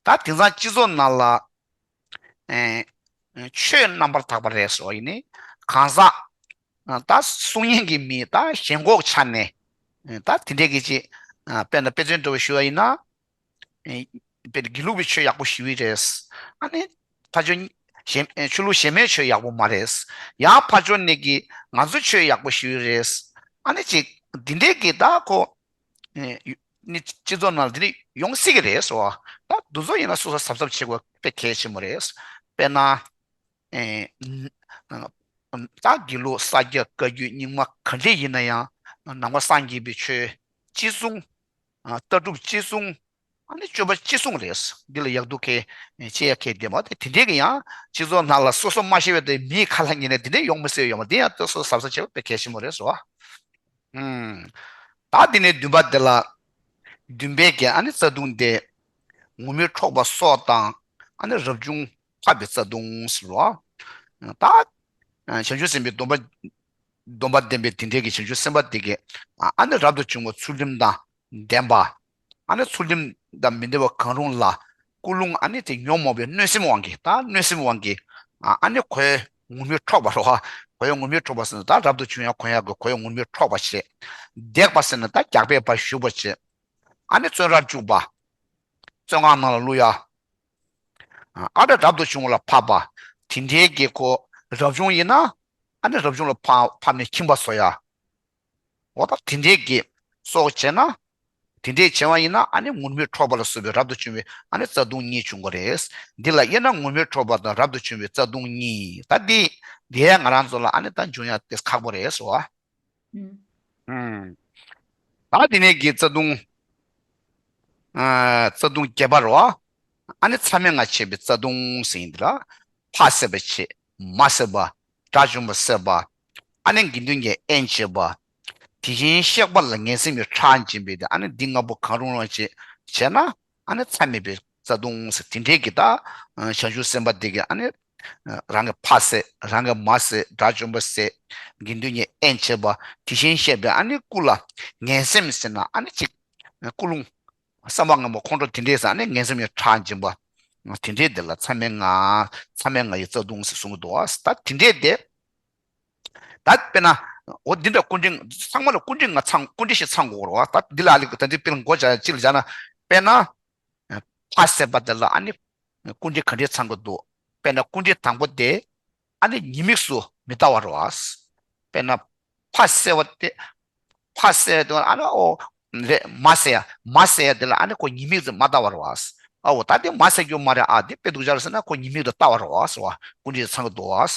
ད་དེང་སང་སྤྱི་ཚོགས་ནང་ལ་ཆོས་རྣམ་པར་དག་པ་རེད་སོ། ཡིན་ནའི་གང་ཟག་ད་གསུང་མཁན་གྱི་མི་ད་ཞེན་ཁོག་ཆགས་ནས་ད་དེ་འདྲའི་གི་ཅིག་དཔེར་ན་དཔེ་མཚོན་འདྲ་བོ་ཞུ་བ་ཡིན་ན། དཔེར་དགེ་ལུགས་པའི་ཆོས་ཡག་པོ་ཞུ་གི་རེད། ཨ་ནི་ཕར་ཕྱོགས་གཞན་ཆོས་ལུགས་གཞན་མའི་ཆོས་ཡག་པོ་མ་རེད། ཡང་ཕར་ཕྱོགས་ནས་ཀྱི་ང་ཚོའི་ཆོས་ཡག་པོ་ཞུ་གི་རེད། ཨ་ནི་ཅིག་འདི་འདྲའི་གི་ད་ཁོ་ནི་སྤྱི་ཚོགས་ནང་འདི་འདྲ་ཡོང་སྲིད་ཀྱི་རེད་སོ། ད་འདི་ཚོ་ཡིན་ན་སོ་སོ་གཟབ་གཟབ་བྱེད་དགོས་དཔེ་གལ་ཆེན་པོ་རེད། དཔེར་ན། ད་དགེ་ལུགས་ས་སྐྱ་བཀའ་བརྒྱུད་རྙིང་མ་ག་འདྲས་ཡིན་ན་ཡང་ནང་པ་སངས་རྒྱས་པའི་ཆོས་གཅིག་མཚུངས། ལྟ་གྲུབ་གཅིག་མཚུངས། ཨ་ནི་སྤྱོད་པ་གཅིག་མཚུངས་རེད། འདི་ལ་ཡག་སྡུག་གལ་ཆེ་ཡ་གལ་ལྡན་པ་དེ་དེ་འདྲས་ཀྱི་ཡང་སྤྱི་ཚོགས་ནང་ལ་སོ་སོ་མ་ཤེས་པའི་དེ་མིའི་ཁ་ལ་ཉན་ནས་དེ་འདྲས་ཡོང་མི་སྲིད་ཡོད་མ་རེད། དེ་ཡང་སོ་སོ་གཟབ་གཟབ་བྱེད་པ་དཔེ་གལ་ཆེན་པོ་རེད་སོ། ཨུམ། ད་དེ་ནས་བདུན་པ་དེ་ལ། བདུན་པའི་གི་ཨ་ནི་རྩ་ལྟུང་དེ། ངུར་སྨྲིག་འཕྲོག་པ་སོགས་དང་། ཨ་ནི་རབ་བྱུང་འཕགས་པའི་རྩ་ལྟུང་ཟེར་བ། ད། བྱང་ཆུབ་སེམས་དཔའི་སྡོམ་པ། སྡོམ་པ་ལྡན་པའི་དེ་འདྲའི་གི་བྱང་ཆུབ་སེམས་དཔའ་དེ་གི། ཨ་ནི་རབ་ཏུ་བྱུང་བ་ཚུལ་ཁྲིམས་དང་ལྡན་པ། ཨ་ནི་ཚུལ་ཁྲིམས་དང་མི་ལྡན་པ་གང་རུང་ལ། ཀུན་སློང་ཨ་ནི་དེ་ཉོན་མོངས་པའི་གནོད་སེམས་དབང་གིས། ད་གནོད་སེམས་དབང་གིས། ཨ་ནི་གོས་ངུར་སྨྲིག་འཕྲོག་པ་རོ། གོས་ངུར་སྨྲིག་འཕྲོག་པ་ཟེར་ན་ད་རབ་ཏུ་བྱུང་ཡང་གོན་ཡག་གི་གོས་ངུར་སྨྲིག་འཕྲོག་པ་བྱེད། བརྡེག་པ་ཟེར་ན་ད་རྒྱག་པས་ཕར་གཞུ་བ་བྱེད། ཨ་ནི་བཙོན་རར་བཅུག་པ། བཙོན་ཁང་ནང་ལ་བླུག་ཡ། ཨ་ནི་རབ་ཏུ་བྱུང་བ་ལ་ཕབ་པ། དེ་འདྲའི་གི་ཁོ་རབ་བྱུང་ཡིན་ན། ཨ་ནི་རབ་བྱུང་ལ་ཕབ་ཕབ་ནས་ཁྱིམ་པ་བཟོ་ཡ། འོ་ད་དེ་འདྲའི་གི་སོགས་བྱས་ན། དེ་འདྲའི་བྱས་པ་ཡིན་ན་ཨ་ནི་ངུར་སྨྲིག་འཕྲོག་པ་ལ་སོགས་པའི་རབ་ཏུ་བྱུང་བའི་ཨ་ནི་རྩ་ལྟུང་གཉིས་བྱུང་གི་རེད། འདི་ལ་དབྱེ་ན་ངུར་སྨྲིག་འཕྲོག་པ་དང་རབ་ཏུ་བྱུང་བའི་རྩ་ལྟུང་གཉིས། ད་འདི་འདི་ཡང་ང་རང་ཚོ་ལ་ཨ་ནི་ད་འབྱུང་ཡ་དེ་ཁག་པོ་རེད་སོ། ཨུམ། ད་དེ་ནས་གི་རྩ་ལྟུང་། ཨ། རྩ་ལྟུང་བརྒྱད་པ་རོ། ཨ་ནི་མཚམས་མེད་ལྔ་བྱེད་པའི་རྩ་ལྟུང་ཟེར་ཡིན་འདི་ལ། ཕ་བསད་པ་བྱེད། མ་བསད་པ། དགྲ་བཅོམ་པ་བསད་པ། ཨ་ནི་དགེ་འདུན་གྱི་དབྱེན་བྱེད་པ། དེ་བཞིན་གཤེགས་པ་ལ་ངན་སེམས་ཀྱི་ཁྲག་འབྱིན་པའི་དེ་ཨ་ནི་འདི་ལྔ་པོ་གང་རུང་རང་བྱས་བྱས་ན་ཨ་ནི་མཚམས་མེད་པའི་རྩ་ལྟུང་ཟེར་དེ་འདྲའི་གི་ད་བྱང་ཆུབ་སེམས་དཔའ་དེ་གི་ཨ་ནི་རང་གི་ཕ་བསད་རང་གི་མ་བསད་དགྲ་བཅོམ་པ་བསད་དགེ་འདུན་གཉིས་དབྱེན་བྱེད་པ་དེ་བཞིན་གཤེགས་པའི་ཨ་ནི་སྐུ་ལ་ངན་སེམས་ཟེར་ན་ཨ་ནི་ཅིག་ཀུན་སློང་བསམ་པ་ངན་པ་ཁོང་ཁྲོ་དེ་འདྲས་ཟེར་ཨ་ནི་ངན་སེམས་ཀྱི་ཁྲག་འབྱིན་པ་དེ་འདྲས་དེ་ལ་མཚམས་མེད་ལྔ་མཚམས་མེད་ལྔ་ཡི་རྩ་ལྟུང་ཟེར་གསུང་གི་འདུག་བ། ད་དེ་འདྲས་དེ། ད་དཔེར་ན། འོ་འདི་འདྲ་སྐུ་མགྲོན་ཚང་མ་ལ་སྐུ་མགྲོན་ང་ཚང་སྐུ་མགྲོན་ཞིག་ཚང་དགོས་རེད་བ། ད་འདི་ལ་ཨ་ལི་ད་འདི་དཔེར་ན་མགོ་བྱ་གཅིག་ལ་བྱ་ན། དཔེར་ན། ཕ་བསད་པ་དེ་ལ་ཨ་ནི། སྐུ་མགྲོན་ག་འདྲས་ཚང་གི་འདུག་དཔེར་ན་སྐུ་མགྲོན་དང་པོ་དེ། ཨ་ནི་ཉེས་དམིགས་སུ་མི་ལྟ་བ་རེད་བ། དཔེར་ན། ཕ་བསད་པ་དེ། ཕ་བསད་དེ་ཨ་ནི་ཨོ། རེད་མ་བསད་ཡ་མ་བསད་ཡ་དེ་ལ་ཨ་ནི་ཁོ་ཉེས་དམིགས་སུ་མ་ལྟ་བ་རེད་བ། ཨའོ་ད་དེ་མ་བསད་རྒྱུ་མ་རེད་ཨ་དེ་དཔེ་སྡུག་ཅག་རེད་ཟེར་ན་ཁོ་ཉེས་དམིགས་དུ་ལྟ་བ་རེད་བ་ཟེར་བ་སྐུ་མགྲོན་ཚང་གི་འདུག་བ།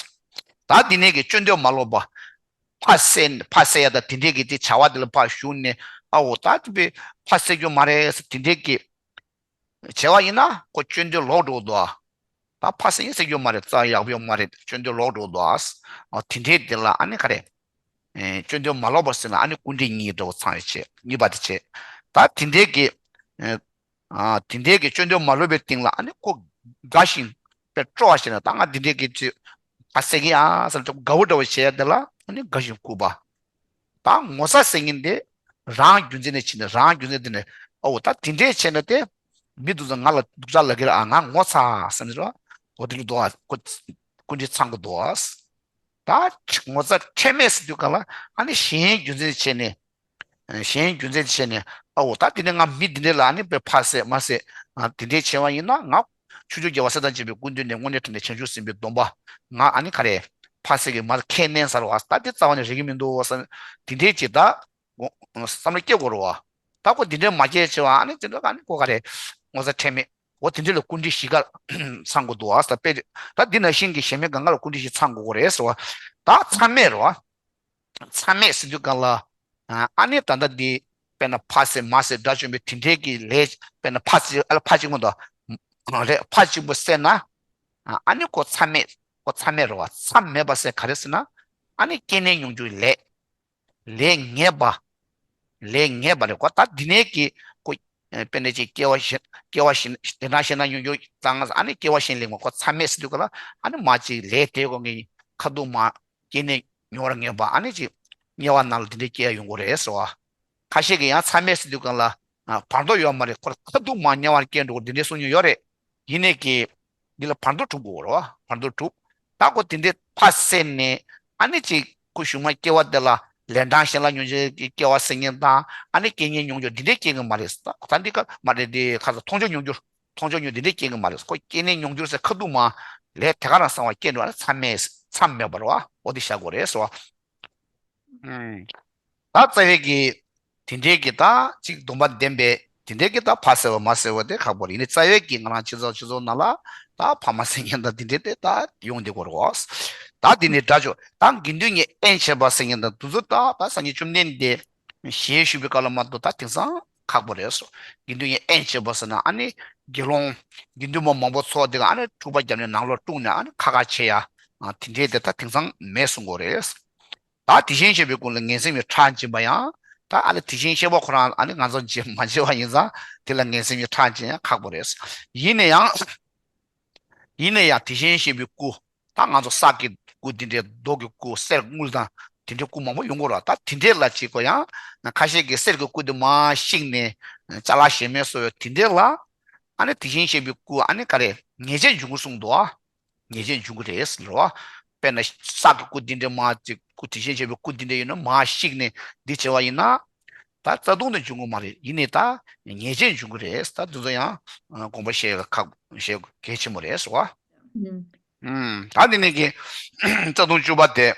ད་འདི་ནས་ཀྱི་སྤྱོད་འདོད་མ་ལོག་པ། ཕ་བསད་ཕ་བསད་ཡ་དང་དེ་འདྲས་ཀྱི་དེ་བྱ་བ་དེ་ལ་ཕར་ཞུགས་ནས་ཨའོ་ད་དེ་དཔེ་ཕ་བསད་རྒྱུ་མ་རེད་ཟེར་དེ་འདྲས་ཀྱི་བྱས་པ་ཡིན་ན་ཁོ་སྤྱོད་འདོད་ལོག་འགྲོ་འདུག་ཨ། ད་ཕ་བསད་ཡིན་ཟེར་རྒྱུ་མ་རེད་རྩ་ཡག་པོ་ཡོད་མ་རེད་སྤྱོད་འདོད་ལོག་འགྲོ་འདུག་ཨ། དེ་འདྲས་དེ་ལ་ཨ་ནི་ག་རེད། སྤྱོད་འདོད་མ་ལོག་པ་ཟེར་ན་ཨ་ནི་སྐུ་མགྲོན་གཉིས་འདྲ་བོ་ཚང་ཡོད་བྱས་གཉིས་པ་དེ་བྱས། ད་དེ་འདྲས་ཀྱི། དེ་འདྲས་ཀྱི་སྤྱོད་འདོད་མ་ལོག་པའི་སྟེང་ལ་ཨ་ནི་ཁོ་དགའ་ཞིང་དཔེ་སྤྲོ་བ་བྱས་ན་ད་ང་དེ་འདྲས་ཀྱི་ཚུལ་ཕ་བསད་ཀྱི་ཡ་ཟེར་ན་དགའ་བོ་འདྲ་བོ་བྱས་དེ་ལ་ཨ་ནི་དགའ་ཞིང་སྐུར་པ། ད་ངོ་ཚ་ཟེར་མཁན་དེ་རང་རྒྱུ་མཚན་ནས་ཕྱིན་ནས་རང་རྒྱུ་མཚན་དེ་ནས་ཨོ་ད་དེ་འདྲས་བྱས་ན་དེ་མི་དེ་ཚོ་ང་ལ་སྡུག་ཅག་ལབ་ཀྱི་རེད་ཨ་ང་ངོ་ཚ་ཟེར་ནས་རོ་འོ་དེ་ལ་འདུག་ཨ་ཁོ་སྐུ་མགྲོན་ཚང་གི་འདུག་ཨ། ད་ངོ་ཚ་ཁྲེལ་མེད་ཟེར་དུས་གང་ལ་ཨ་ནི་གཞན་རྒྱུ་མཚན་བྱས་ནས་གཞན་རྒྱུ་མཚན་བྱས་ནས་ཨོ་ད་དེ་ནས་ང་མི་དེ་འདྲས་ལ་ཨ་ནི་དཔེ་ཕ་བསད་མ་བསད་དེ་འདྲས་བྱས་པ་ཡིན་ན་ང་ཆོས་སྐྱོང་རྒྱལ་བ་སྲས་དང་བཅས་པའི་སྐུ་མདུན་ནས་དངོས་གནས་དྲང་གནས་བྱང་ཆུབ་སེམས་དཔའི་སྡོམ་པ་ང་ཨ་ནི་ག་རེ། ཕ་བསད་ཀྱི་མ་ཁས་ལེན་ཟེར་བ་ད་དེ་རྩ་བ་ནས་རེག་གི་མི་འདུག་བསམ་དེ་འདྲའི་ཅིག་ད་བསམ་བློ་སྐྱེ་དགོས་རེད་བ། ད་ཁོ་དེ་འདྲའི་མ་སྐྱེ་བྱས་བ་ཨ་ནི་དེ་འདྲ་ཨ་ནི་ཁོ་ག་རེ་ངོ་ཚ་ཁྲེལ་མེད་འོ་དེ་འདྲ་ལ་སྐུ་མགྲོན་བཞི་ཀ་ཚང་དགོས་འདུག་བ་ད་དཔེ་ད་འདི་ནང་བཞིན་གྱི་གཞན་མི་གང་ག་ལ་སྐུ་མགྲོན་བཞི་ཚང་དགོས་ཀྱི་རེད་ཟེར་བ་ད་མཚམས་མེད་རེད་བ། མཚམས་མེད་ཟེར་དུས་གང་ལ། ཨ་ནི་ད་ལྟ་འདི་དཔེར་ན་ཕ་བསད་མ་བསད་དགྲ་བཅོམ་པའི་དེ་འདྲའི་གི་ལས་དཔེར་ན་ཕ་གཅིག་ཨ་ལ་ཕ་གཅིག་མ་གཏོགས་རེད་ཕ་གཅིག་པོ་བསད་ན། ཨ་ནི་ཁོ་མཚམས་མེད་ཁོ་མཚམས་མེད་རེད་བ་མཚམས་མེད་པ་ཟེར་ག་རེ་ཟེར་ན། ཨ་ནི་སྐྱེས་ནས་མྱོང་འགྱུར་ལས། ལས་ངན་པ། ལས་ངན་པ་རེད་ཁོ་ད་འདི་ནས་གི་ཁོ། དཔེར་ན་ཅིག་སྐྱེ་བ་གཞན་སྐྱེ་བ་གཞན་དེ་འདྲ་བཤད་ན་ཉུང་ཉུང་བཏང་ཨ་ནི་སྐྱེ་བ་གཞན་ལེགས་མ་ཁོ་མཚམས་མེད་ཟེར་དུས་ག་ལ་ཨ་ནི་མ་ཅིག་ལས་དེ་གོ་ངའི་ཁ་ཐུག་མ་སྐྱེས་ནས་མྱོང་བར་ངེས་པ་ཨ་ནི་ཅིག་དམྱལ་བ་ནང་ལ་དེ་འདྲའི་སྐྱེ་ཡ་ཡོང་གི་རེད་ཟེར་བ། ཁ་ཤས་ཀྱིས་ཡང་མཚམས་མེད་ཟེར་དུས་ག་ལ་བར་དོ་ཡོད་མ་རེད་ཁོ་ཁ་ཐུག་མ་དམྱལ་བར་སྐྱེ་འགྲོ་གི་འདི་འདྲའི་གསུང་མྱོང་ཡོད་རེད། ཡིན་ནས་ཀྱི། འདི་ལ་བར་དོ་གྲུབ་དགོས་རེད་བ། བར་དོ་གྲུབ། ད་ཁོ་དེ་འདྲའི་ཕ་བསད་ནས་ཨ་ནི་ཅིག་ཁོ་གཞུག་མ་སྐྱེ་བ་དེ་ལ་ལན་གྲངས་གཞན་ལ་མྱོང་བྱེད་ཀྱི་སྐྱེ་བ་ཟེར་མཁན་དང་ཨ་ནི་སྐྱེ་ཉེན་མྱོང་འགྱུར་འདི་འདྲའི་སྐྱེ་གི་མ་རེད། ད་འདི་ཀ་མ་རེད་འདི་ཁ་ས་མཐོང་ཆོས་མྱོང་འགྱུར་མཐོང་ཆོས་མྱོང་འདི་འདྲའི་སྐྱེ་གི་མ་རེད། ཁོ་སྐྱེ་ནས་མྱོང་འགྱུར་ཟེར་ཁ་ཐུག་མ་ལས་དེ་ག་རང་སང་བ་སྐྱེ་འགྲོ་ཨ་ནི་མཚམས་མེད་མཚམས་མེད་པ་རེད་བ། འོ་དེ་བཞག་དགོས་རེད་ཟེར་བ། ད་རྩ་བའི་གི། དེ་འདྲའི་གི་ད་ཅིག་སྡོམ་པ་ལྡན་པའི་དེ་འདྲའི་གི་ད་ཕ་བསད་པ་མ་བསད་པ་དེ་ཁག་པོ་རེད། ཡིན་ནའི་རྩ་བའི་གི་ང་རང་སྤྱི་ཚོགས་སྤྱི་ཚོགས་ནང་ལ་ད་ཕ་མ་བསད་མཁན་ད་དེ་འདྲའི་དེ་ད་ཡོང་བསྡད་ཀྱི་ཡོད་རེད་བ། ད་དེ་ནི་དགྲ་བཅོམ་ད་དགེ་འདུན་གཉིས་དབྱེན་བྱེད་པ་ཟེར་མཁན་ད་དེ་ཚོ་ད་ད་སངས་རྒྱས་བཅོམ་ལྡན་འདས་ཞལ་བཞུགས་པའི་སྐབས་ལ་མ་གཏོགས་ད་དེང་སང་ཁག་པོ་རེད་སོ། དགེ་འདུན་གཉིས་དབྱེན་བྱེད་པ་ཟེར་ན་ཨ་ནི་དགེ་སློང་དགེ་འདུན་པ་མང་པོ་ཚོགས་དེ་ག་ཨ་ནི་འཁྲུག་པ་བརྒྱབ་ནས་ནང་ལོགས་དཀྲུགས་ནས་ཨ་ནི་ཁ་ཁ་བྱེད་ཡ་དེ་འདྲའི་དེ་ད་དེང་སང་མེད་གསུང་གི་ཡོད་རེད། ད་དེ་བཞིན་གཤེགས་པའི་སྐུ་ལ་ངན་སེམས་ཀྱི་ཁྲག་འབྱིན་པ་ཡང་། ད་ཨ་ལེ་དེ་བཞིན་གཤེགས་པ་ཁོ་རང་ཨ་ལེ་ང་ཚོ་མཇལ་མ་མཇལ་བ་ཡིན་ཙང་དེ་ལ་ངན་སེམས་ཀྱི་ཁྲག་འབྱིན་ཡང་ཁག་པོ་རེད། ཡིན་ན་ཡང་། ཡིན་ན་ཡང་དེ་བཞིན་གཤེགས་པའི་སྐུ། ད་ང་ཚོ་སྲག་གི་སྐུ་འདི་འདྲའི་རྡོ་གི་སྐུ་གསེར་དངུལ་དང་དེ་འདྲའི་སྐུ་མང་པོ་ཡོང་གི་རེད། ད་དེ་འདྲའི་ལ་ཅིག་གོ་ཡང་། ཁ་ཤས་ཀྱིས་གསེར་གྱི་སྐུ་འདི་མར་བཤིག་ནས་ཅ་ལག་གཞན་མ་བཟོ་བའི་དེ་འདྲའི་ལ། ཨ་ནི་དེ་བཞིན་གཤེགས་པའི་སྐུ་ཨ་ནི་ག་རེ་ཉེས་བྱས་འབྱུང་གི་གསུངས་འདུག་ཨ། ཉེས་བྱས་འབྱུང་གི་རེད་ཟེར་བ། དཔེར་ན་སྲག་གི་སྐུ་འདི་འདྲ་མར་ཅིག་སྐུ་དེ་བཞིན་གཤེགས་པའི་སྐུ་འདི་འདྲ་ཡོད་ན་མར་བཤིག་ནས་འདི་བྱས་པ་ཡིན་ན། ད་རྩ་ལྟུང་དུ་འབྱུང་གི་མ་རེད། ཡིན་ནའི་ད་ཉེས་བྱས་འབྱུང་གི་རེད། ད་འདི་ཚོ་ཡང་དགོངས་པ་བཞེས་ཁག་བཞེས་གལ་ཆེན་པོ་རེད་ཟེར་བ། ཨུམ། ད་འདི་ནས་ཀྱི་རྩ་ལྟུང་བཅུ་པ་དེ།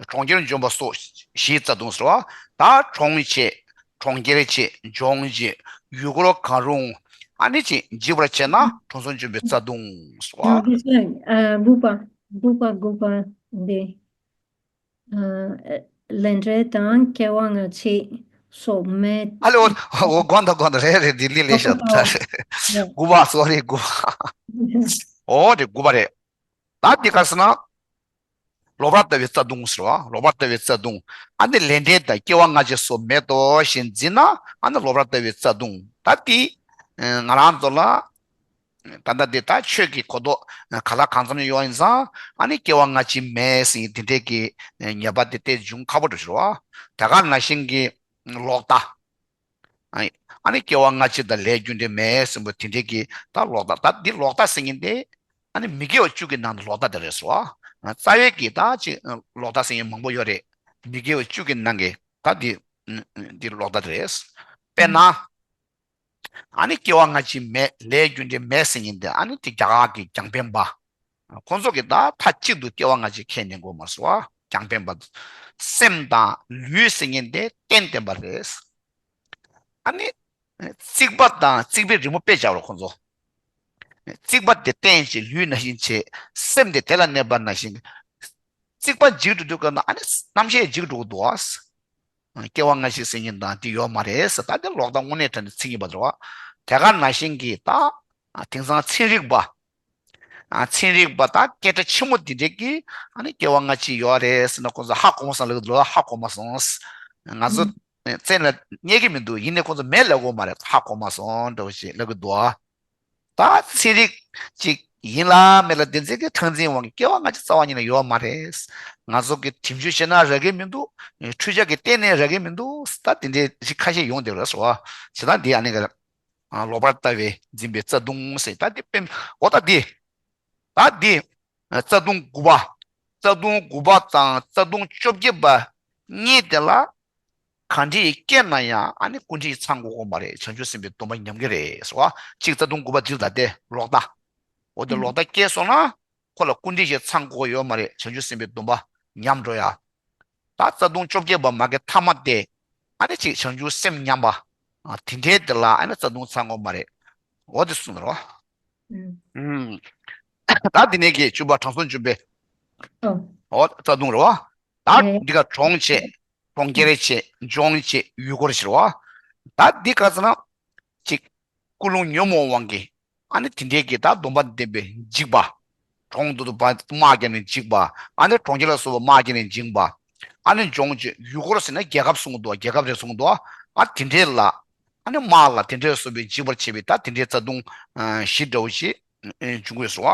གྲོང་ཁྱེར་འཇོམས་པ་སོགས་བཞིའི་རྩ་ལྟུང་ཟེར་བ། ད་གྲོང་བྱེད། གྲོང་ཁྱེར་བྱེད། འཇོམས་བྱེད། ཡུལ་འཁོར་གང་རུང་། ཨ་ནི་ཅིག་འཇིག་པར་བྱེད་ན་གྲོང་གསུམ་འཇོམས་པའི་རྩ་ལྟུང་ཟེར་བ། ཨ་དགུ་པ་དགུ་པ་དགུ་པ་འདི། ལས་འབྲས་དང་སྐྱེ་བ་སྔ་ཕྱི་སོགས་མེད། ཨ་ལེ་འོ་འོ་དགོངས་དག་དགོངས་དག་རེད་རེད་འདི་ལི་ལས་ཤག་ད་རེད། དགུ་པ་སོ་རེད་དགུ་པ། འོ་རེད་དགུ་པ་རེད། ད་འདི་ག་ཟེར་ན། ལོག་པར་ལྟ་བའི་རྩ་ལྟུང་ཟེར་བ། ལོག་པར་ལྟ་བའི་རྩ་ལྟུང་། ཨ་ནི་ལས་འབྲས་དང་སྐྱེ་བ་སྔ་ཕྱི་སོགས་མེད་དོ་ཞེས་འཛིན་ན་ཨ་ནི་ལོག་པར་ལྟ་བའི་རྩ་ལྟུང་། ད་དེ་ང་རང་ཚོ་ལ་ད་ལྟ་འདི་ད་ཆོས་ཀྱི་གོ་རྟོགས་ག་ལ་གང་འཚམ་ཡོད་ཡིན་ཙང་ཨ་ནི་སྐྱེ་བ་སྔ་ཕྱི་མེད་ཟེར་འདི་འདྲས་ཀྱི་ཉེས་པ་དེ་ཏོག་ཙམ་འབྱུང་ཁག་པོ་འགྲོ་ཞིག་རེད་བ། དེ་ག་ནང་བཞིན་གྱི་ལོག་ལྟ། ཨ་ནི་སྐྱེ་བ་སྔ་ཕྱི་དང་ལས་རྒྱུ་འབྲས་མེད་ཟེར་བ་དེ་འདྲས་ཀྱི་ད་ལོག་ལྟ། ད་འདི་ལོག་ལྟ་ཟེར་མཁན་དེ་ཨ་ནི་མི་དགེ་བ་བཅུ་གི་ནང་དུ་ལོག་ལྟ་དེ་རེད་ཟེར་བ། རྩ་བའི་གི་ད་ཅིག་ལོག་ལྟ་ཟེར་མཁན་མང་པོ་ཡོད་རེད། མི་དགེ་བ་བཅུ་གི་ནང་གི་ད་འདི་འདི་ལོག་ལྟ་དེ་རེད། དཔེར་ན། ཨ་ནི་སྐྱེ་བ་སྔ་ཕྱི་མེད། ལས་རྒྱུ་འབྲས་མེད་ཟེར་མཁན་དེ་ཨ་ནི་དེ་རྒྱ་གར་གྱི་རྒྱང་འཕེན་པ། ཁོང་ཚོ་གིས་ད་མཐའ་གཅིག་ཏུ་སྐྱེ་བ་སྔ་ཕྱི་ཁས་ལེན་གོ་མ་སོང་བ། རྒྱང་འཕེན་པ། སེམས་དང་ལུས་ཟེར་མཁན་དེ་རྟེན་བརྟེན་པ་རེད། ཨ་ནི་རྩིག་པ་དང་རྩིག་པའི་རི་མོ་དཔེ་བྱ་བར་ཁོང་ཚོ། རྩིག་པ་དེ་རྟེན་བྱེད་ལུས་ནང་བཞིན་བྱེད། སེམས་དེ་དེ་ལ་གནས་པ་ནང་བཞིན། རྩིག་པ་འཇིག་འགྲོ་དུས་སྐབས་ན་ཨ་ནི་རྣམ་ཤེས་འཇིག་འགྲོ་གི་འདུག་ཨ། སྐྱེ་བ་སྔ་ཕྱི་ཟེར་མཁན་དང་དེ་ཡོད་མ་རེད་ཟེར། ད་དེ་ལོག་ལྟ་དངོས་གནས་དྲང་གནས་མཚན་ཉིད་པ་རེད་བ། དེ་ག་ནང་བཞིན་གྱི་ད་དེང་སང་ཚན་རིག་པ། ཚན་རིག་པ་ད་སྐད་གྲགས་ཆེན་མོ་དེ་འདྲས་ཀྱིས་ཨ་ནི་སྐྱེ་བ་སྔ་ཕྱི་ཡོད་རེད་ཟེར་ན་ཁོང་ཚོ་ཧ་གོ་མ་སོང་ལབ་ཀྱི་འདུག་ཧ་གོ་མ་སོང་། ང་ཚོ་བཙན་ལ་རྙེད་ཀྱི་མི་འདུག་ཡིན་ནའི་ཁོང་ཚོ་མེད་ལབ་དགོས་མ་རེད། ཧ་གོ་མ་སོང་འདྲ་བོ་ཞིག་ལབ་ཀྱི་འདུག་ད་ཚན་རིག་ཅིག་ཡིན་ལ་མེད་ལ་བདེན་འཛིན་གྱི་མཐར་འཛིན་དབང་གིས་སྐྱེ་བ་སྔ་ཕྱི་རྩ་བ་ཉིད་ནས་ཡོད་མ་རེད། ང་ཚོ་གི་དེབ་འཇུག་བྱས་ན་རག་གི་མི་འདུག་འཕྲུལ་ཆས་ཀྱིས་བལྟས་ནས་རག་གི་མི་འདུག་ད་དེ་འདྲའི་ཞིག་ཁ་ཤས་ཡོང་བསྡད་རེད་སོ། བྱས་ཙང་འདི་ཨ་ནི་ག་ལོག་པར་ལྟ་བའི་འཛིན་པའི་རྩ་ལྟུང་ཟེར། ད་འདི་དཔེ་འོ་ད་འདི་ད་འདི་རྩ་ལྟུང་དགུ་པ། རྩ་ལྟུང་དགུ་པ་དང་རྩ་ལྟུང་བཅོ་བརྒྱད་པ་གཉིས་དེ་ལ། གང་འདྲ་ཡི་སྐྱེས་ན་ཡང་ཨ་ནི་སྐུ་འདྲ་ཡི་ཚང་དགོས་ཀྱི་མ་རེད། བྱང་ཆུབ་སེམས་དཔའི་སྡོམ་པ་ཉམས་ཀྱི་རེད་ཟེར་བ། གཅིག་རྩ་ལྟུང་དགུ་པ་འདི་ལ་དེ་ལོག་ལྟ། འོ་དེ་ལོག་ལྟ་སྐྱེས་སོང་ན་ཁོ་ལ་སྐུ་འདྲ་ཞིག་ཚང་དགོས་ཡོད་མ་རེད། བྱང་ཆུབ་སེམས་དཔའི་སྡོམ་པ་ཉམས་འགྲོ་ཡ། ད་རྩ་ལྟུང་བཅོ་བརྒྱད་པ་མ་གི་ཐ་མ་དེ་ཨ་ནི་གཅིག་བྱང་ཆུབ་སེམས་ཉམས་པ། དེ་འདྲའི་དེ་ལ་ཨ་ནི་རྩ་ལྟུང་ཚང་དགོས་མ་རེད། འོ་དེ་གསུངས་རོ། ད་དེ་ནས་ཀྱི་བཅུ་པ་དྲང་སྲོང་བཅུ་པའི་འོ་རྩ་ལྟུང་རེད་བ། ད་འདི་ག་གྲོང་བྱེད། གྲོང་ཁྱེར་བྱེད། ལྗོངས་བྱེད། ཡུལ་འཁོར་བྱེད་རེད་བ། ད་འདི་ག་ཟེར་ན། གཅིག་ཀུན་སློང་ཉོན་མོངས་དབང་གིས་ཨ་ནི་དེ་འདྲའི་གི་ད་སྡོམ་པ་ལྡན་པའི་འཇིགས་པ། གྲོང་དུ་དུ་བ་དམག་བརྒྱབ་ནས་འཇིགས་པ། ཨ་ནི་གྲོང་ཁྱེར་ལ་སོགས་པ་དམག་བརྒྱབ་ནས་འཇིགས་པ། ཨ་ནི་ལྗོངས་བྱེད། ཡུལ་འཁོར་ཟེར་ན་རྒྱལ་ཁབ་གསུངས་འདུག་རྒྱལ་ཁབ་རེ་གསུངས་འདུག་ཨ་དེ་འདྲའི་ལ། ཨ་ནི་དམག་ལ་དེ་འདྲའི་སོགས་པའི་འཇིགས་པར་བྱེད་པའི་ད་དེ་འདྲའི་རྩ་ལྟུང་བཞི་འདྲ་བོ་ཞིག་འབྱུང་དགོས་སོ།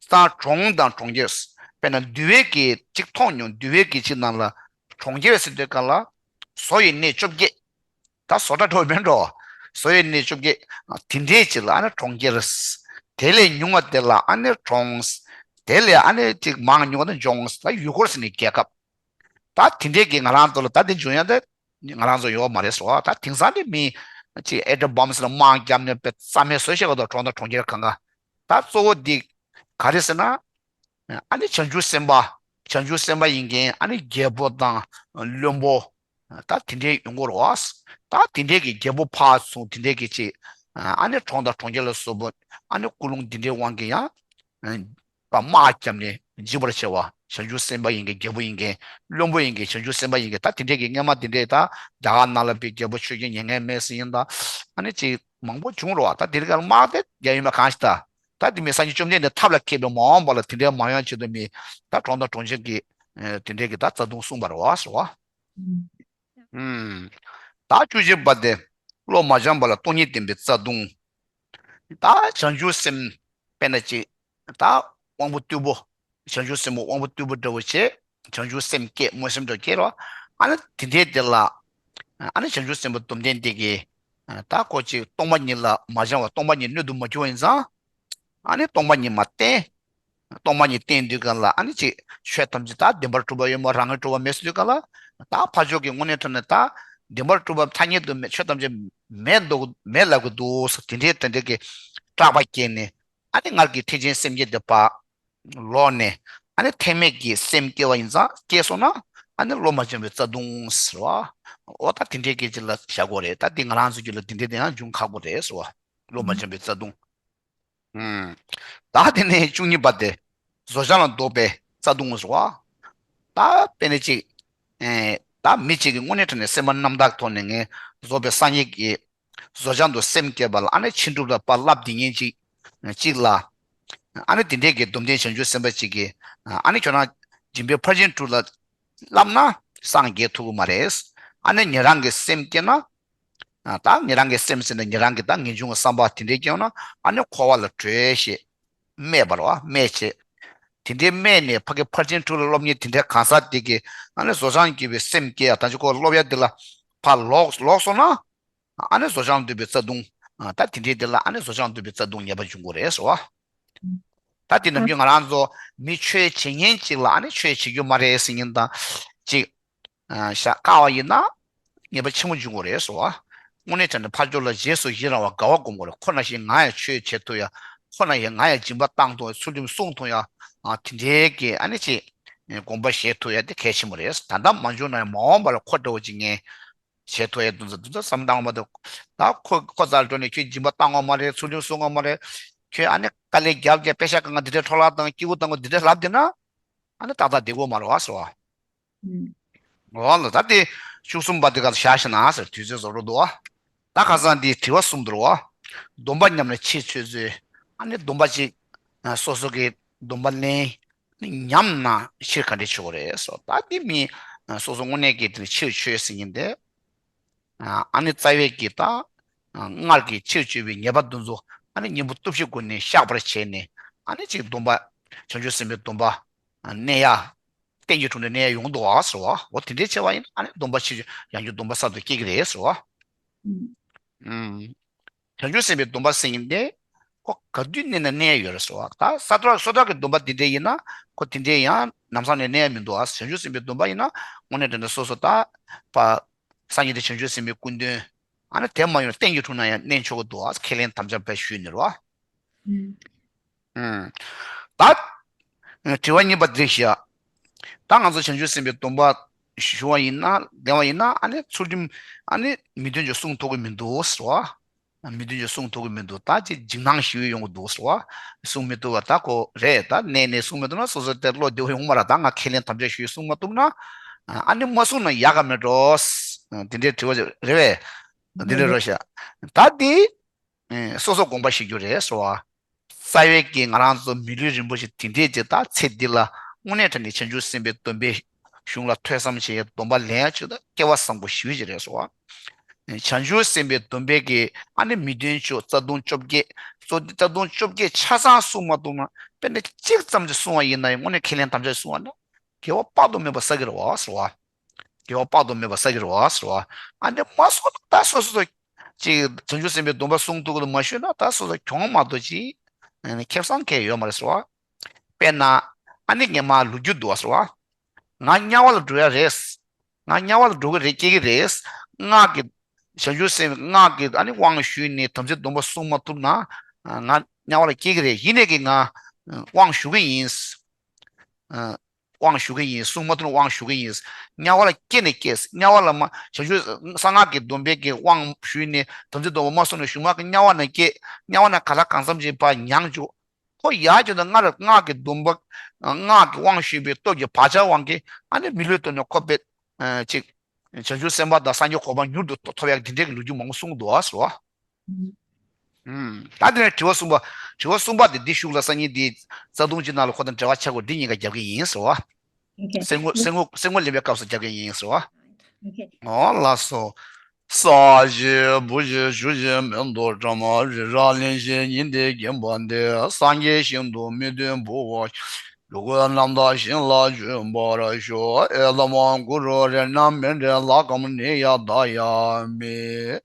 ད་གྲོང་དང་གྲོང་ཁྱེར། དཔེར་ན་འདུལ་བའི་གི་གཅིག་མཐོང་མྱོང་། འདུལ་བའི་གི་གཅིག་ནང་ལ་གྲོང་ཁྱེར་ཟེར་དུས་ག་ལ། བཟོ་ཡི་གནས་བཅོ་བརྒྱད། ད་བཟོ་གྲྭ་འགྲོ་མེད་འགྲོ། བཟོ་ཡི་གནས་བཅོ་བརྒྱད། དེ་འདྲའི་ཅིག་ལ་ཨ་ནི་གྲོང་ཁྱེར། དེ་ལས་ཉུང་བ་དེ་ལ་ཨ་ནི་གྲོང་། དེ་ལས་ཨ་ནི་ཅིག་མང་ཉུང་བ་ནི་ལྗོངས། ད་ཡུལ་འཁོར་ཟེར་ནི་རྒྱལ་ཁབ། ད་དེ་འདྲའི་གི་ང་རང་ཚོ་ལ་ད་དེ་འབྱུང་ཡ་དེ་ང་རང་ཚོ་ཡོད་མ་རེད་སོ། ད་དེང་སང་ནི་མི་ཅིག་ཨེ་ཊོམ་བོམ་ཟེར་ན་དམག་བརྒྱབ་ནས་དཔེ་རྩ་མེད་བཟོ་ཤེས་ག་དོ། གྲོང་དང་གྲོང་ཁྱེར་གང་ག། ད་གཙོ་བོ་འདི་ག་རེ་ཟེར་ན། ཨ་ནི་བྱང་ཆུབ་སེམས་དཔའ། བྱང་ཆུབ་སེམས་དཔའ་ཡིན་མཁན་ཨ་ནི་རྒྱལ་པོ་དང་བློན་པོ། ད་དེ་འདྲའི་ཡོང་གི་རེད་བ། ད་དེ་འདྲའི་གི་རྒྱལ་པོ་ཕར་སོང་། དེ་འདྲའི་གི་ཅིག་ཨ་ནི་གྲོང་དང་གྲོང་ཁྱེར་ལ་སོགས་པ་ཨ་ནི་ཀུན་སློང་འདི་འདྲའི་དབང་གིས་ཡང་དམག་བརྒྱབ་ནས་འཇིགས་པར་བྱེད་པ། བྱང་ཆུབ་སེམས་དཔའ་ཡིན་མཁན། རྒྱལ་པོ་ཡིན་མཁན། བློན་པོ་ཡིན་མཁན། བྱང་ཆུབ་སེམས་དཔའ་ཡིན་མཁན། ད་དེ་འདྲའི་གི་སྔས་མ་དེ་འདྲའི་ད་རྒྱ་གར་ནང་ལ་དཔེ་རྒྱལ་པོ་ཆོས་ཀྱི་མྱ་ངན་མེད་ཟེར་ཡིན་ད། ཨ་ནི་ཅིག་མང་པོ་བྱུང་རེད་བ། ད་དེ་རིང་ག་ལ་དམག་དེ་རྒྱག་ཡོད་མེད་གང་ཞིག་ད། ད་དེ་མིན་སངས་རྒྱས་བཅོམ་ལྡན་འདས་ཐབས་ལ་མཁས་པའི་མ་འོངས་པ་ལ་དེ་འདྲའི་མ་ཡོང་ཆེད་དུ་མི་ད་གྲོང་དང་གྲོང་ཁྱེར་གྱི་དེ་འདྲའི་གི་ད་རྩ་ལྟུང་གསུངས་པ་རེད་བ་ཟེར་བ། ཨུམ། ད་བཅུ་གཅིག་པ་དེ་བློ་མ་འཆམ་པ་ལ་སྟོང་ཉིད་བདེན་པའི་རྩ་ལྟུང་། ད་བྱང་ཆུབ་སེམས་དཔེར་ན་ཅིག་ད་དབང་པོ་རྟུལ་པོ། བྱང་ཆུབ་སེམས་དཔའ་དབང་པོ་རྟུལ་པོ་འདྲ་བོ་བྱས། བྱང་ཆུབ་སེམས་བསྐྱེད། སྨོན་སེམས་འདྲ་བོ་བསྐྱེད་རོ། ཨ་ནི་དེ་འདྲའི་དེ་ལ་ཨ་ནི་བྱང་ཆུབ་སེམས་དཔའ་སྡོམ་ལྡན་དེ་གིས་ད་ཁོ་ཅིག་སྟོང་པ་ཉིད་ལ་མ་སྦྱངས་པ། སྟོང་པ་ཉིད་སྣོད་དུ་མ་གྱུར་བ་ཡིན་ཙང་། ཨ་ནི་སྟོང་པ་ཉིད་མ་བསྟེན། སྟོང་པ་ཉིད་བསྟེན་དུས་ག་ལ་ཨ་ནི་ཅིག་ཆོས་ཐམས་ཅད་ད་བདེན་པར་གྲུབ་པ་ཡོད་མ་རང་གིས་གྲུབ་པ་མེད་ཟེར་དུས་ག་ལ། ད་ཕར་ཕྱོགས་ཀྱི་དངོས་གནས་དྲང་གནས་ད་བདེན་པར་གྲུབ་པ་ཐ་སྙད་དུ་མེད། ཆོས་ཐམས་ཅད་མེད་འདུག་མེད་ལབ་ཀྱི་འདུག་ཟེར་དེ་འདྲའི་དེ་འདྲའི་གི་སྐྲག་པ་སྐྱེས་ནས། ཨ་ནི་སྔར་གྱི་ཐེག་ཆེན་སེམས་བསྐྱེད་དེ་ཕར་ལོག་ནས། ཨ་ནི་ཐེག་དམན་གྱི་སེམས་སྐྱེ་བ་ཡིན་ཙང་། སྐྱེས་སོང་ན་ཨ་ནི་བློ་མ་འཆམ་པའི་རྩ་ལྟུང་ཟེར་བ། འོ་ད་དེ་འདྲའི་སྐད་ཅིག་ལ་བཞག་དགོས་རེད། ད་འདི་ང་རང་ཚོ་རྒྱུད་ལ་འདི་འདྲའི་དེ་ཡང་འབྱུང་ཁག་པོ་རེད་ཟེར་བ། བློ་མ་འཆམ་པའི་རྩ་ལྟུང་། ཨུམ། ད་དེ་ནས་བཅུ་གཉིས་པ་དེ་བཟོ་བྱ་ལ་འདོགས་པའི་རྩ་ལྟུང་ཟེར་བ། ད་དཔེར་ན་ཅིག་ཨེ། ད་མི་གཅིག་གིས་དངོས་གནས་དྲང་གནས་སེམས་པ་རྣམ་དག་ཐོག་ནས་ངས་བཟོ་པའི་སངས་རྒྱས་ཀྱི་བཟོ་བྱ་དུ་སེམས་བསྐྱེད་པ་ལ་ཨ་ནི་ཕྱིན་དྲུག་ལ་ཕར་བསླབ་བསྡད་མཁན་ཅིག་གཅིག་ལ། ཨ་ནི་དེ་འདྲའི་གི་སྡོམ་ལྡན་བྱང་ཆུབ་སེམས་དཔའ་གཅིག་གིས་ཨ་ནི་ཁྱོད་རང་ སྦྱིན་པའི་ཕར་ཕྱིན་དྲུག་ལ་བསླབ་ན་སངས་རྒྱས་ཐུབ་ཀྱི་མ་རེད། ཨ་ནི་ཉན་རང་གི་སེམས་སྐྱེས་ན། ཨ། ད་ཉན་རང་གི་སེམས་ཟེར་ན་ཉན་རང་གི་ད་ངེས་འབྱུང་གི་བསམ་པ་དེ་འདྲའི་སྐྱེས་ན། ཨ་ནི་འཁོར་བ་ལ་བྲོས་ཞེས་སྨྲས་པ་རེད་བ། སྨྲས་བྱས། དེ་འདྲའི་སྨྲས་ནས་ཕ་གི་ཕར་ཕྱིན་དྲུག་ལ་སློབ་མཁན་དེ་འདྲའི་གང་ཟག་དེ་གིས་ཨ་ནི་བཟོ་ཅང་གི་བའི་སེམས་སྐྱེས་ཡ། ད་ཅི་ཁོ་སློབ་ཡ་དེ་ལ་ཕར་ལོག་ལོག་སོང་ན། ཨ་ནི་བཟོ་ཅང་འདོད་པའི་རྩ་ལྟུང་། ཨ། ད་དེ་འདྲའི་དེ་ལ་ཨ་ནི་བཟོ་ཅང་འདོད་པའི་རྩ་ལྟུང་ཉེས་པ་འབྱུང་གི་རེད་ཟེར་བ། ད་དེ་ནམ་རྒྱུན་ང་རང་ཚོ་མི་ཆོས་བྱེད་མཁན་ཅིག་ལ་ཨ་ནི་ཆོས་བྱེད་རྒྱུ་མ་རེད་ཟེར་མཁན་དང་ཅིག་ཨ། ཤ་བཀག་པ་ཡིན་ན་ཉེས་པ་ཆེན་པོ་འབྱུང་གི་རེད་ཟེར་བ། དངོས་གནས་དྲང་གནས་ཕར་ཕྱོགས་ལ་རྗེས་སུ་ཡི་རང་བ་དགའ་བ་སྒོམ་དགོས་རེད། ཁོ་ན་བཞིན་ང་ཡང་ཆོས་བྱེད་ཐུབ་ཡ། ཁོ་ན་བཞིན་ང་ཡང་སྦྱིན་པ་བཏང་ཐུབ་ཡ། ཚུལ་ཁྲིམས་སྲུང་ཐུབ་ཡ། ཨ། དེ་འདྲའི་གི་ཨ་ནི་ཅིག་དགོངས་པ་བཞེས་ཐུབ་ཡ་དེ་གལ་ཆེན་པོ་རེད། ད་ལྟ་མ་བྱུང་ན་ཡང་མ་འོངས་པ་ལ་ཁོ་འདྲ་བོ་ཅིག་ངས་བྱེད་ཐུབ་ཡ་དེ་ཚོ་དེ་ཚོ་བསམ་བློ་བཏང་བ་དང་། ད་ཁོ་ཁོ་རྩར་འགྲོ་ནས་ཁྱོད་སྦྱིན་པ་བཏང་དགོས་མ་རེད། ཚུལ་ཁྲིམས་སྲུང་དགོས་མ་རེད། ཁྱོད་ཨ་ནི་དཀའ་ལས་རྒྱབ་རྒྱབ་པེ་ཤ་གང་ག་འདི་འདྲའི་འཕྲོ་བརླག་བཏང་། སྐྱིད་པོ་བཏང་དགོས་འདི་འདྲའི་ལབ་བསྡད་ན། ཨ་ནི་ཏག་ཏག་བསྡད་དགོས་མ་རེད་བ་ཟེར་བ། ཨུམ། འོ་ལ་ད་དེ་བཅུ་གསུམ་པ་དེ་ག་ལ་བཞག་ཤེ་ན་ཟེར། དུས་ཚོད་རྫོགས་འགྲོ་འདུག་བ། ད་ཁ་སང་དེ་དྲི་བ་གསུམ་འདུག་བ། སྡོམ་པ་ཉམས་ནས་ཕྱིར་ཆོད་ཚུལ། ཨ་ནི་སྡོམ་པ་ཅིག་ཨ། སོ་སོ་གི་སྡོམ་པ་ལེན་ཉམས་ན་ཕྱིར་ག་འདྲས་ཆོད་ཀྱི་རེད་ཟེར། ད་དེ་མི་ཨ། སོ་སོ་དངོས་གནས་ཀྱི་དེ་ཕྱིར་ཆོད་ཟེར་མཁན་དེ། ཨ་ནི་རྩ་བའི་གི་ད་སྔར་གྱི་ཕྱིར་བཅོས་པའི་ཉེས་པ་དེ་ཚོ་ཨ་ནི་གཉེན་པོ་སྟོབས་བཞིའི་སྒོ་ནས་བཤགས་པར་བྱས་ནས། ཨ་ནི་ཅིག་སྡོམ་པ། བྱང་ཆུབ་སེམས་དཔའི་སྡོམ་པ་གནས་ཡ། རྟེན་གྱི་དྲུང་ནས་གནས་ཡ་ཡོང་འདུག་བ་ཟེར་བ། འོ་དེ་འདྲའི་བྱས་པ་ཡིན་ན་ཨ་ནི་སྡོམ་པ་ཕྱིར་ཡང་བསྐྱར་སྡོམ་པ་གསར་དུ་སྐྱེ་གི་རེད་ཟེར་བ། ཨུམ། བྱང་ཆུབ་སེམས་དཔའི་སྡོམ་པ་ཟེར་མཁན་དེ་ཁོ་ག་དུས་གནས་ན་གནས་ཡ་ཡོད་རེད་ཟེར་བ། ད་སོ་ཐར་སོ་ཐར་གྱི་སྡོམ་པ་འདི་འདྲ་ཡིན་ན་ཁོ་དེ་འདྲའི་ཡང་ལམ་སང་ནས་གནས་ཡ་མི་འདུག་ཨ། བྱང་ཆུབ་སེམས་དཔའི་སྡོམ་པ་ཡིན་ན་དངོས་གནས་དྲང་གནས་སོ་སོ་ད་ཕ། སངས་རྒྱས་དེ་བྱང་ཆུབ་སེམས་དཔའི་སྐུ་མདུན། ཨ་ནི་དེ་མ་ཡིན་ན་རྟེན་གྱི་དྲུང་ན་ཡང་གནས་ཆོག་གི་འདུག་ཨ། ཁས་ལེན་དམ་བཅའ་བས་ཞུས་ནས་རོ། ཨུམ། ད། དྲི་བ་གཉིས་པ་འདི་བཞག་ད་ང་ཚོ་བྱང་ཆུབ་སེམས་དཔའི་སྡོམ་པ་ཞུ་བ་ཡིན་ན་ལེན་པ་ཡིན་ན་ཨ་ནི་ཚུལ་ཁྲིམས་ཨ་ནི་མི་མཐུན་ཕྱོགས་སྲུང་ཐུབ་ཀྱི་མི་འདུག་ཟེར་བ། མི་མཐུན་ཕྱོགས་སྲུང་ཐུབ་ཀྱི་མི་འདུག་ད་ཅིག་འཇིགས་སྣང་ཞིག་ཡོང་གི་འདུག་ཟེར་བ། སྲུང་མི་ཐུབ་པ་ད་ཁོ་རེད། ད་གནས་ནས་སྲུང་མི་ཐུབ་ན་སོ་སོ་དེ་བློ་བདེ་བོ་ཡོང་མ་རེད། ད་ང་ཁས་ལེན་དམ་བཅའ་ཞུས་སྲུང་མ་ཐུབ་ན། ཨ་ནི་མ་སྲུང་ན་ཡག་ག་མེད་འགྲོ། དེ་འདྲའི་དྲི་བ་རེད་པས། འདི་འདྲ་རོ་ཤ། ད་འདི། ཨེ། སོ་སོ་དགོངས་པ་བཞེས་རྒྱུ་རེད་ཟེར་བ། རྩ་བའི་གི་ང་རང་ཚོ་མི་ལུས་རིན་པོ་ཆེ་དེ་འདྲས་ཅིག་ད་ཚེ་འདི་ལ་དངོས་གནས་དྲང་གནས་བྱང་ཆུབ་སེམས་དཔའི་སྡོམ་པའི་གཞུང་ལ་ཐོས་བསམ་བྱེད་ཡའི་སྡོམ་པ་ལེན་ཡ་ཆེད་དུ་སྐལ་བ་བཟང་པོ་ཞེ་པོ་ཅིག་རེད་ཟེར་བ། བྱང་ཆུབ་སེམས་དཔའི་སྡོམ་པའི་གི་ཨ་ནི་མི་མཐུན་ཕྱོགས་རྩ་ལྟུང་བཅོ་བརྒྱད། རྩ་ལྟུང་བཅོ་བརྒྱད་ཆ་ཚང་སྲུང་མ་ཐུབ་ན་དཔེར་ན་གཅིག་ཙམ་ཅིག་སྲུང་བ་ཡིན་ན་ཡང་དངོས་གནས་ཁས་ལེན་དམ་བཅའ་སྲུང་བ་ན་དགེ་བ་དཔག་ཏུ་མེད་པ་བསགས་ཀྱི་རེད་བ་ཟེར་བ། དགེ་བ་དཔག་ཏུ་མེད་པ་བསགས་ཀྱི་རེད་བ་ཟེར་བ། ཨ་ནི་མ་སོང་ན་ད་སོ་སོ་ཅིག་བྱང་ཆུབ་སེམས་དཔའི་སྡོམ་པ་སྲུང་ཐུབ་ཀྱི་མ་ཞུས་ན་ད་སོ་སོ་གྱོང་མ་གཏོགས་ཅིག་ཁེ་བཟང་གང་ཡང་ཡོད་མ་རེད་ཟེར་བ། དཔེར་ན་ཨ་ནི་ངས་མ་ལོ་རྒྱུས་འདུག་བ་ཟེར་བ། ང་དམྱལ་བ་ལ་འགྲོ་ཡ་རེད། ང་དམྱལ་བ་ལ་འགྲོ་གི་རེད། སྐྱེ་གི་རེད། སྔགས་ཀྱི། བྱང་ཆུབ་སེམས་སྔགས་ཀྱི་ཨ་ནི་དབང་ཞུས་ནས་དམ་ཚིག་སྡོམ་པ་སྲུང་མ་ཐུབ་ན། ང་དམྱལ་བ་ལ་སྐྱེ་གི་རེད། ཡིན་ནས་ཀྱི་ང་དབང་ཞུ་གི་ཡིན། དབང་ཞུ་གི་ཡིན། སྲུང་མ་ཐུབ་ན་དབང་ཞུ་གི་ཡིན། དམྱལ་བ་ལ་སྐྱེས་ནས་སྐྱེས། དམྱལ་བ་ལ་མ་བྱང་ཆུབ་གསང་སྔགས་ཀྱི་སྡོམ་པའི་གི་དབང་ཞུས་ནས་དམ་ཚིག་སྡོམ་པ་མ་སྲུང་ནས་གཞུག་མ་གི་དམྱལ་བ་ན་སྐྱེས། དམྱལ་བ་ན་ག་ལ་གང་འཚམ་ཅིག་ཕར་མྱངས་བཅུག་ཁོ་ཡར་བྱོན་ན་སྔར་སྔགས་ཀྱི་སྡོམ་པ། སྔགས་ཀྱི་དབང་ཞུས་པའི་སྟོབས་ཀྱི་བག་ཆགས་དབང་གིས་ཨ་ནི་མི་ལུས་དོན་ནས་ཁོ་པས་ཅིག་བྱང་ཆུབ་སེམས་དཔའ་དང་སངས་རྒྱས་གོ་འཕང་མྱུར་དུ་ཐོབ་ཡག་འདི་འདྲའི་གི་ལོ་རྒྱུས་མང་པོ་གསུངས་འདུག་ཟེར་བ། ཨུམ། ད་དེ་ནས་དྲི་བ་གསུམ་པ། དྲི་བ་གསུམ་པ་དེ་འདི་གཞུག་ལ་སང་ཉིན་འདི་རྩ་ལྟུང་སྤྱི་ནང་ལ་ཁོ་དང་འབྲེལ་བ་ཆགས་དགོས། འདི་གཉིས་ཀ་རྒྱབ་ཀྱི་ཡིན་ཟེར་བ། ཨོ་ཁེ། གསེར་དངུལ་གསེར་དངུལ་གསེར་དངུལ་ལེན་པའི་སྐབས་སུ་རྒྱབ་ཀྱི་ཡིན་ཟེར་བ། ཨོ་ཁེ། ཨོ་ལགས་སོ། ས་གཞི་བུ་གཞི་ཆུ་གཞི་མེ་ཏོག་སྒྲ་མ་རི་རབ་གླིང་བཞི་ཉི་ཟླས་བརྒྱན་པ་འདི། སངས་རྒྱས་ཞིང་དུ་མི་མཐུན་བུ་བ། ལུ་གུ་རྣམ་དག་ཞིང་ལ་འབྱོན་པར་ཤོག་ཨེ་དྷརྨ་གུ་རུ་རཏྣ་མཎྜལ་ལ་ཀཾ་ནིརྱཱ་དཱ་ཡ་མི།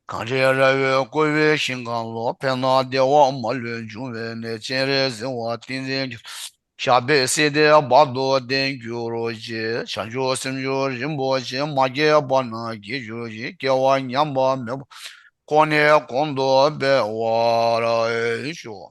གངས་རི་ར་བས་བསྐོར་བའི་ཞིང་ཁམས་ལ། ཕན་དང་བདེ་བ་མ་ལུས་འབྱུང་བའི་གནས། སྤྱན་རས་གཟིགས་དབང་ཏིང་འཛིན་གྱི། ཞབས་པད་སྲིད་མཐའི་བར་དུ་བརྟན་གྱུར་ཅིག་བྱང་ཆུབ་སེམས་མཆོག་རིན་པོ་ཆེ། མ་སྐྱེས་པ་རྣམས་སྐྱེ་གྱུར་ཅིག་སྐྱེ་བ་ཉམས་པ་མེད་པར། གོང་ནས་གོང་དུ་འཕེལ་བར་ཤོག